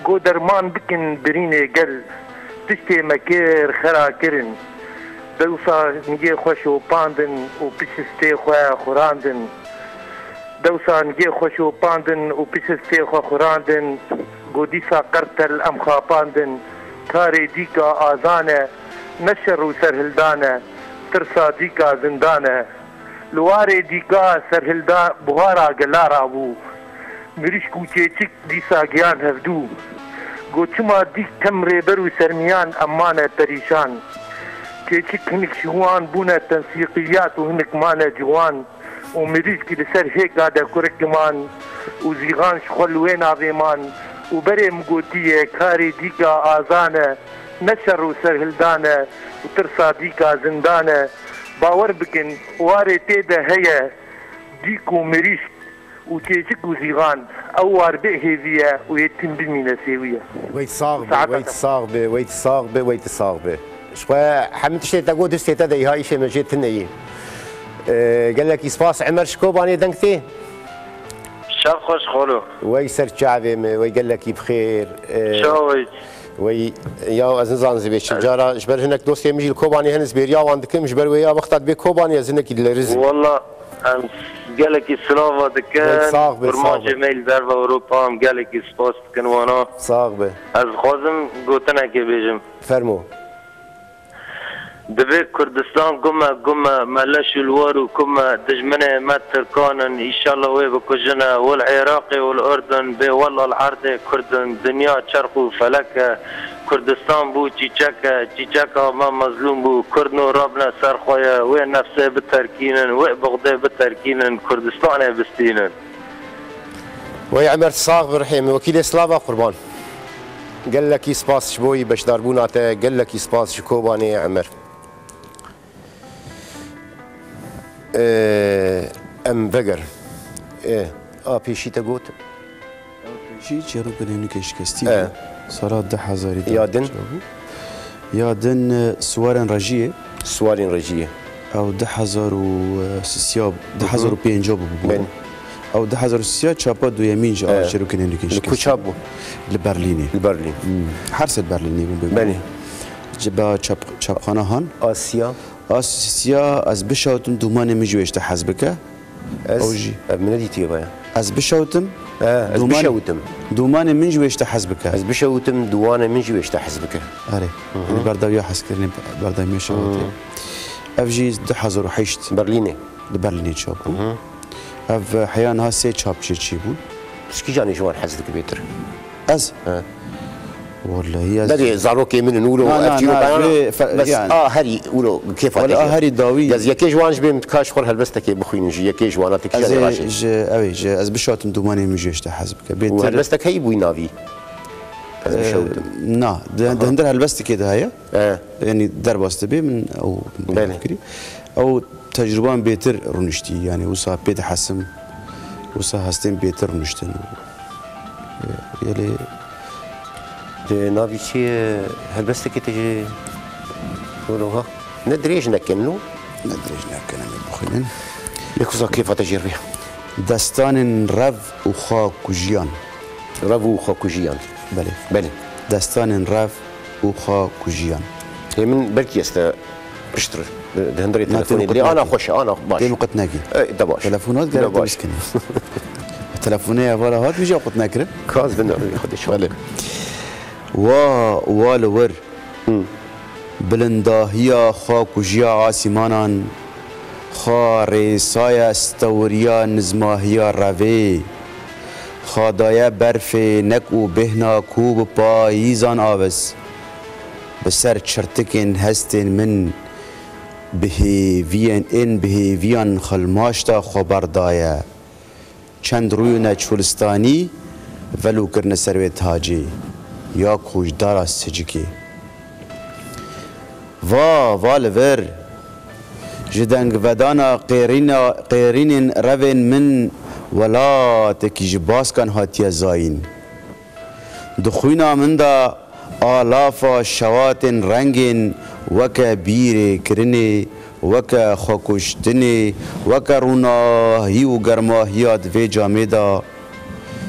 go derman bikin birînê gel, tiştê me kir xera kirin. Dewsa nigê xwe şopandin û pişistê xwe xurandin. Dewsa nigê xwe şopandin û pişistê xwe xurandin, go dîsa qertel em xapandin. Karê dîka azan e, ne şer û serhildan e, tirsa dîka zindan e. Li warê dîka serhilda buhara gela rabû. Mirîşk û çêçik dîsa giyan hevdû. Go çima dîk tem rêber û sermiyan em mane perîşan. Çêçik hinik ji wan bûne tensîqiyat û hinik mane ciwan. Û mirîşk li ser hêka de kurik man û zîxan ji xwe li wê navê man û berê min gotiye karê dîka azan e, ne şer û serhildan e û tirsa dîka zindan e. Bawer bikin, warê tê de heye, dîk û mirîşk û çêçik û zîxan, ew war bê hêvî ye û yê tim bimîne sêwî ye. Wey sax be, wey sax be, wey sax be, wey sax be. Ji xwe hemî tiştê te got, distê te de îha îşê me jê tune yî. Ee, gelekî spas Emer ji Kobanê deng tê. Şev xweş xalo. Wey ser çavê me, wey gelekî bi xêr. Ee, Çawê. Wey, ya ez nizanim zî bê çi cara, ji ber hinek dostê min jî li Kobanê hene, ez bêriya wan dikim, ji ber wê ya wexta dibê Kobanê ez hinekî dileriz. Walla em gelekî silava dikin. Wey sax be, sax be. Kurmancê me li derve Ewropa em gelekî spas dikin wana. Sax be. Ez dixwazim gotinekê bêjim. Fermo. Divê Kurdistan gume gume, me leş û li war û kum e, dijminê me Tirkan in, îşallah wê bikujin e, wel Iraqê wel Urdun bê, wella li erdê Kurd in, dinya çerx û felek e, Kurdistan bû çîçek e, çîçeka me mezlûm bû, Kurd no rabne ser xwe ye, wê nefsê biterkînin, wê buxdê biterkînin, Kurdistanê bistînin. Wey Emer, sax bi rihê min. Wekîlê, slava qurban. Gelekî spas ji bo yî beşdarbûna te, gelekî spas ji Kobanê, Emer. Ee, em vegerin. Ee, a pêşî te got? Jî çêrokên nûke şikestî E. bû. Sala du hezarî de Ya din? çêbû. Ya din, e, Siwarên Rejiyê. Siwarên Rejiyê. Ew du hezar û sisiya, du hezar û pênca bû. Belê. Ew du hezar û sisiya çapa duyemîn ji E. Çêrokên nûke Li şikestî. Ku çap bû? Li Berlînê. Li Berlîn. Hmm. Her sê Berlînê bû. Belê. Ji ba çap-, çapxana Han. Asya. Asya, ez bişewtim dûmanê min jî wê ji te hez bike. Ez, Ew jî. Ev min nedîtiye vaya. Ez bişewtim. E, ez Dûmanê, bişewtim. Dûmanê min jî wê ji te hez bike. Ez bişewtim, dûmanê min jî wê ji te hez bike. Erê. Hı hı. Li berdawiya hezkirinê, berdawî me şewatê. Hı. Ev jî du hezar û heşt. Berlînê. Li Berlînê çap bû. Hı hı. Ev, e, heya niha sê çap jê çêbûn. Tu ji kîjanê ji wan hez dikî bêtir? Ez? He. Wallahî ez Belê zarokê min in wilo Na, ev na, çîroka na, yana. jê fe-, Bes yani. a herî wilo kêfa Wala te a jê. herî dawî. Ez yekê ji wan ji bê min dika ji xwe helbestekê bixwînin, ji yekê ji wana te Ez kîjanê ê raşê. ji, ew ê ji, ez bişatim dûmanê min jê ji te hez bike. Û Bêtir helbestek heyî bûyî navî? Ez Ee, bişewtim. na, di, di Aha. hindir helbestekê de heye. He. Yanî derbas dibe min ew Belê. kirî. Ew tecrûban bêtir rûniştî, yanî wisa pê dihesim, wisa hestên bêtir rûniştin. Yelê Di navî çi helbestekê te jî wilo ha? Ne dirêj nekin lo? Ne dirêj nekin, em ê bixwînin. Lê kuza kêfa te jê re. Destanên rev û xakujiyan. Rev û xakujiyan. Belê. Belê. Destanên rev û xakujiyan. Hê min belkî ez te piştre di, di hundirê Na, telefonê tê lê ana xweş e, ana baş. Tê min qet nekî. E, de baş. Telefon hat De gerek baş. temiz kine. Telefonê hevala hat, min jî qet nekirin. Kaz bin Xwedê çawa. Belê. Wa, wa li wir. Hı. Bilindahiya xakujiya asîmanan, xa rêsaya stewriya nizmahiya revê, xa daye berfê nek û bêhna ku bi payîzan avis, bi ser çirtikên hestên min bi hêviyên, ên bi hêviyan xilmaşta xwe berdaye. Çend rûyine çolistanî velo kirine ser wê tacê ya ku ji dara sicikê. Va, va li vir, ji dengvedana qêrîna, qêrînên revên min welatekî ji baskan hatiye zayîn. Di xwîna min de alafa şewatên rengên weke bîrê kirinê, weke xwekuştinê, weke rûnahî û germahiya di vê camê de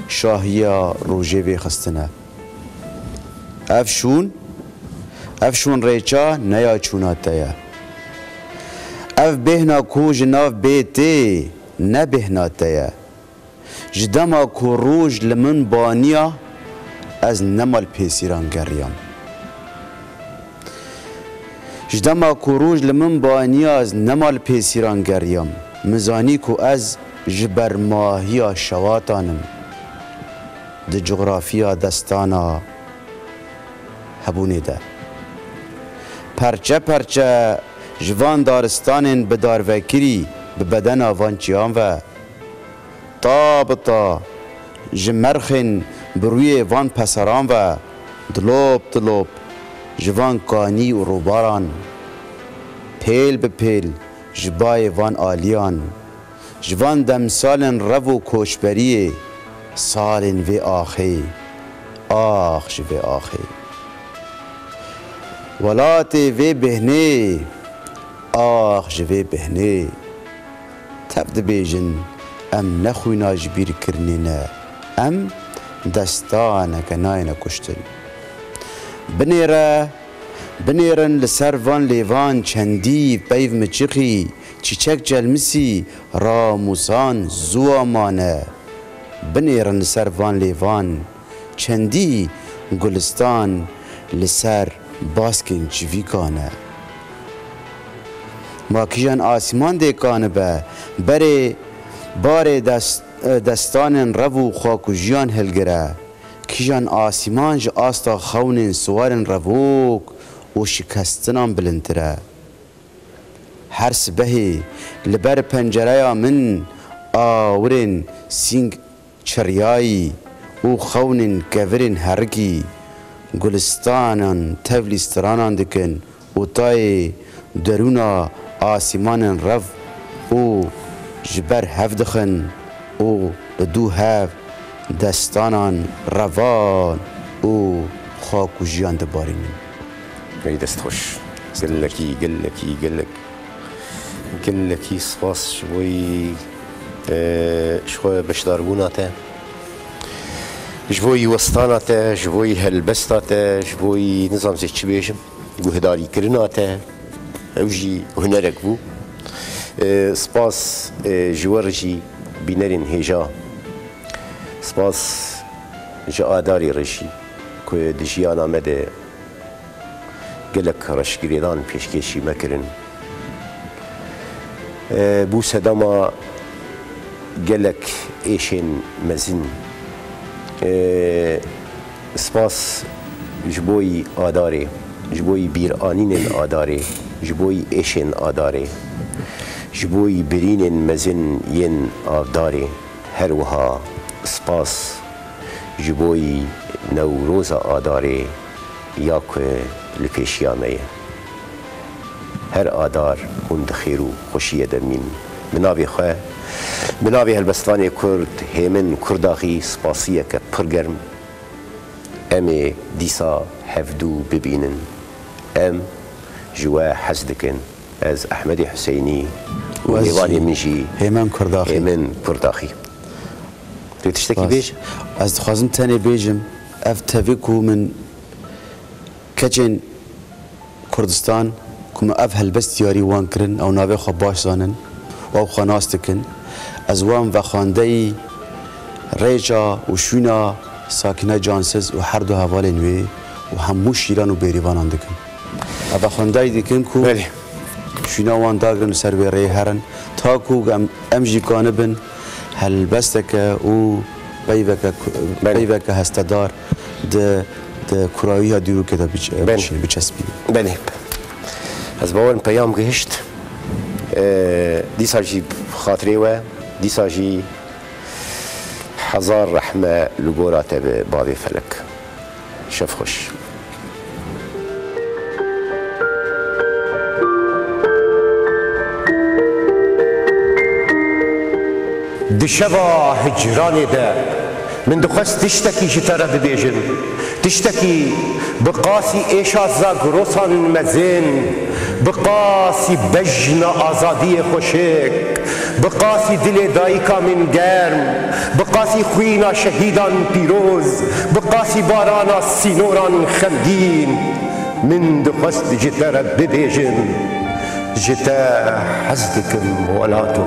şahiya rojê vêxistine. Ev şûn, ev şûn rêça ne ya çûna te ye. Ev bêhna ku ji nav bê tê, ne bêhna te ye. Ji dema ku roj li min baniya, ez nema li pêsîran geriyam. Ji dema ku roj li min baniya, ez nema li pêsîran geriyam. Min zanî ku ez ji bermahiya şewatan im. Di cografiya destana hebûnê de. Perçe perçe ji van daristanên bi darvekirî bi bedena van çiyan ve, ta bi ta ji merxên bi rûyê van peseran ve, dilop dilop ji van kanî û rûbaran, pêl bi pêl ji bayê van aliyan, ji van demsalên rev û koçberiyê, salên vê axê, ax ji vê axê. Welatê vê bêhnê, ax ji vê bêhnê. Tev dibêjin, em ne xwîna ji bîr kirinê ne, em destaneke nayêne kuştin. Binêre, binêrin li ser van lêvan çendî peyv miçixî, çîçek çelmisî, ramûsan zûwa mane. Binêrin li ser van lêvan çendî gulistan li ser baskên çivîkan e. Ma kîjan asîman dê kanibe, berê barê dest-, destanên rev û xwakujiyan hilgire. Kîjan asîman ji asta xewnên siwarên revok û şikestinan bilindtir e. Her sibehê li ber pencereya min awirên sîng Çiryayî û xewnên kevirên herikî gulistanan tevlî stranan dikin û tayê derûna asîmanên rev û ji ber hev dixin û li dû hev destanan revan û xak û jiyan dibarînin. Ey dest xweş. Gelekî, gelekî, gelek. Gelekî spas ji bo yî, e, ji xwe beşdarbûna te. Ji bo yî westana te, ji bo yî helbesta te, ji bo yî nizam zê çi bêjim, guhdarîkirina te. Ew jî hunerek bû. E, spas, e, ji we re jî bînerên hêja. Spas ji Adarê re jî ku di jiyana me de gelek reşgirêdan pêşkêşî me kirin. E, bû sedema gelek êşên mezin. E, spas ji bo yî Adarê, ji bo yî bîranînên Adarê, ji bo yî êşên Adarê, ji bo yî birînên mezin yên Avdarê. Her wiha spas ji bo yî Newroza Adarê ya ku li pêşiya me ye. Her Adar hûn di xêr û xweşiyê de mîn. Bi navê xwe, bi navê helbestvanê Kurd Hêmin Kurdaxî spasiyeke pir germ. Em ê dîsa hevdû bibînin. Em ji we hez dikin. Ez Ehmedê Huseynî û û ez mêvanê jî min jî Hêmen Kurdaxî. Hêmen Kurdaxî. Tu tiştekî Spas. Bêj? Ez dixwazim tenê bêjim, ev tevî ku min keçên Kurdistan ku min ev helbest diyarî wan kirin, ew navê xwe baş zanin û ew xwe nas dikin. Ez wan vexwendeyî rêça û şûna Sakîne Cansiz û her du hevalên wê û hemû şîran û bêrîvanan dikim. Ev vexwendayî dikim ku Belê. Şûna wan dagrin û ser wê rêyê herin, ta ku em, em jî kanibin helbesteke û peyveke ku-, Belê. Peyveke hestedar di, di kurawiya dîrokê de biç-, Belê. Biç-, biçespînin. Belê. Ez bawerim peyam gihişt. Ee, dîsa jî xatirê we, dîsa jî hezar rehme li gora te bi bavê felek. Şev xweş. Di şeva hicranê de min dixwest tiştekî ji te re bibêjim. Tiştekî bi qasî êşa zagrosan mezin, bi qasî bejna azadiyê xweşik, bi qasî dilê dayika min germ, bi qasî xwîna şehîdan pîroz, bi qasî barana sînoran xemgîn. Min dixwest ji te re bibêjim, ji te hez dikim welato.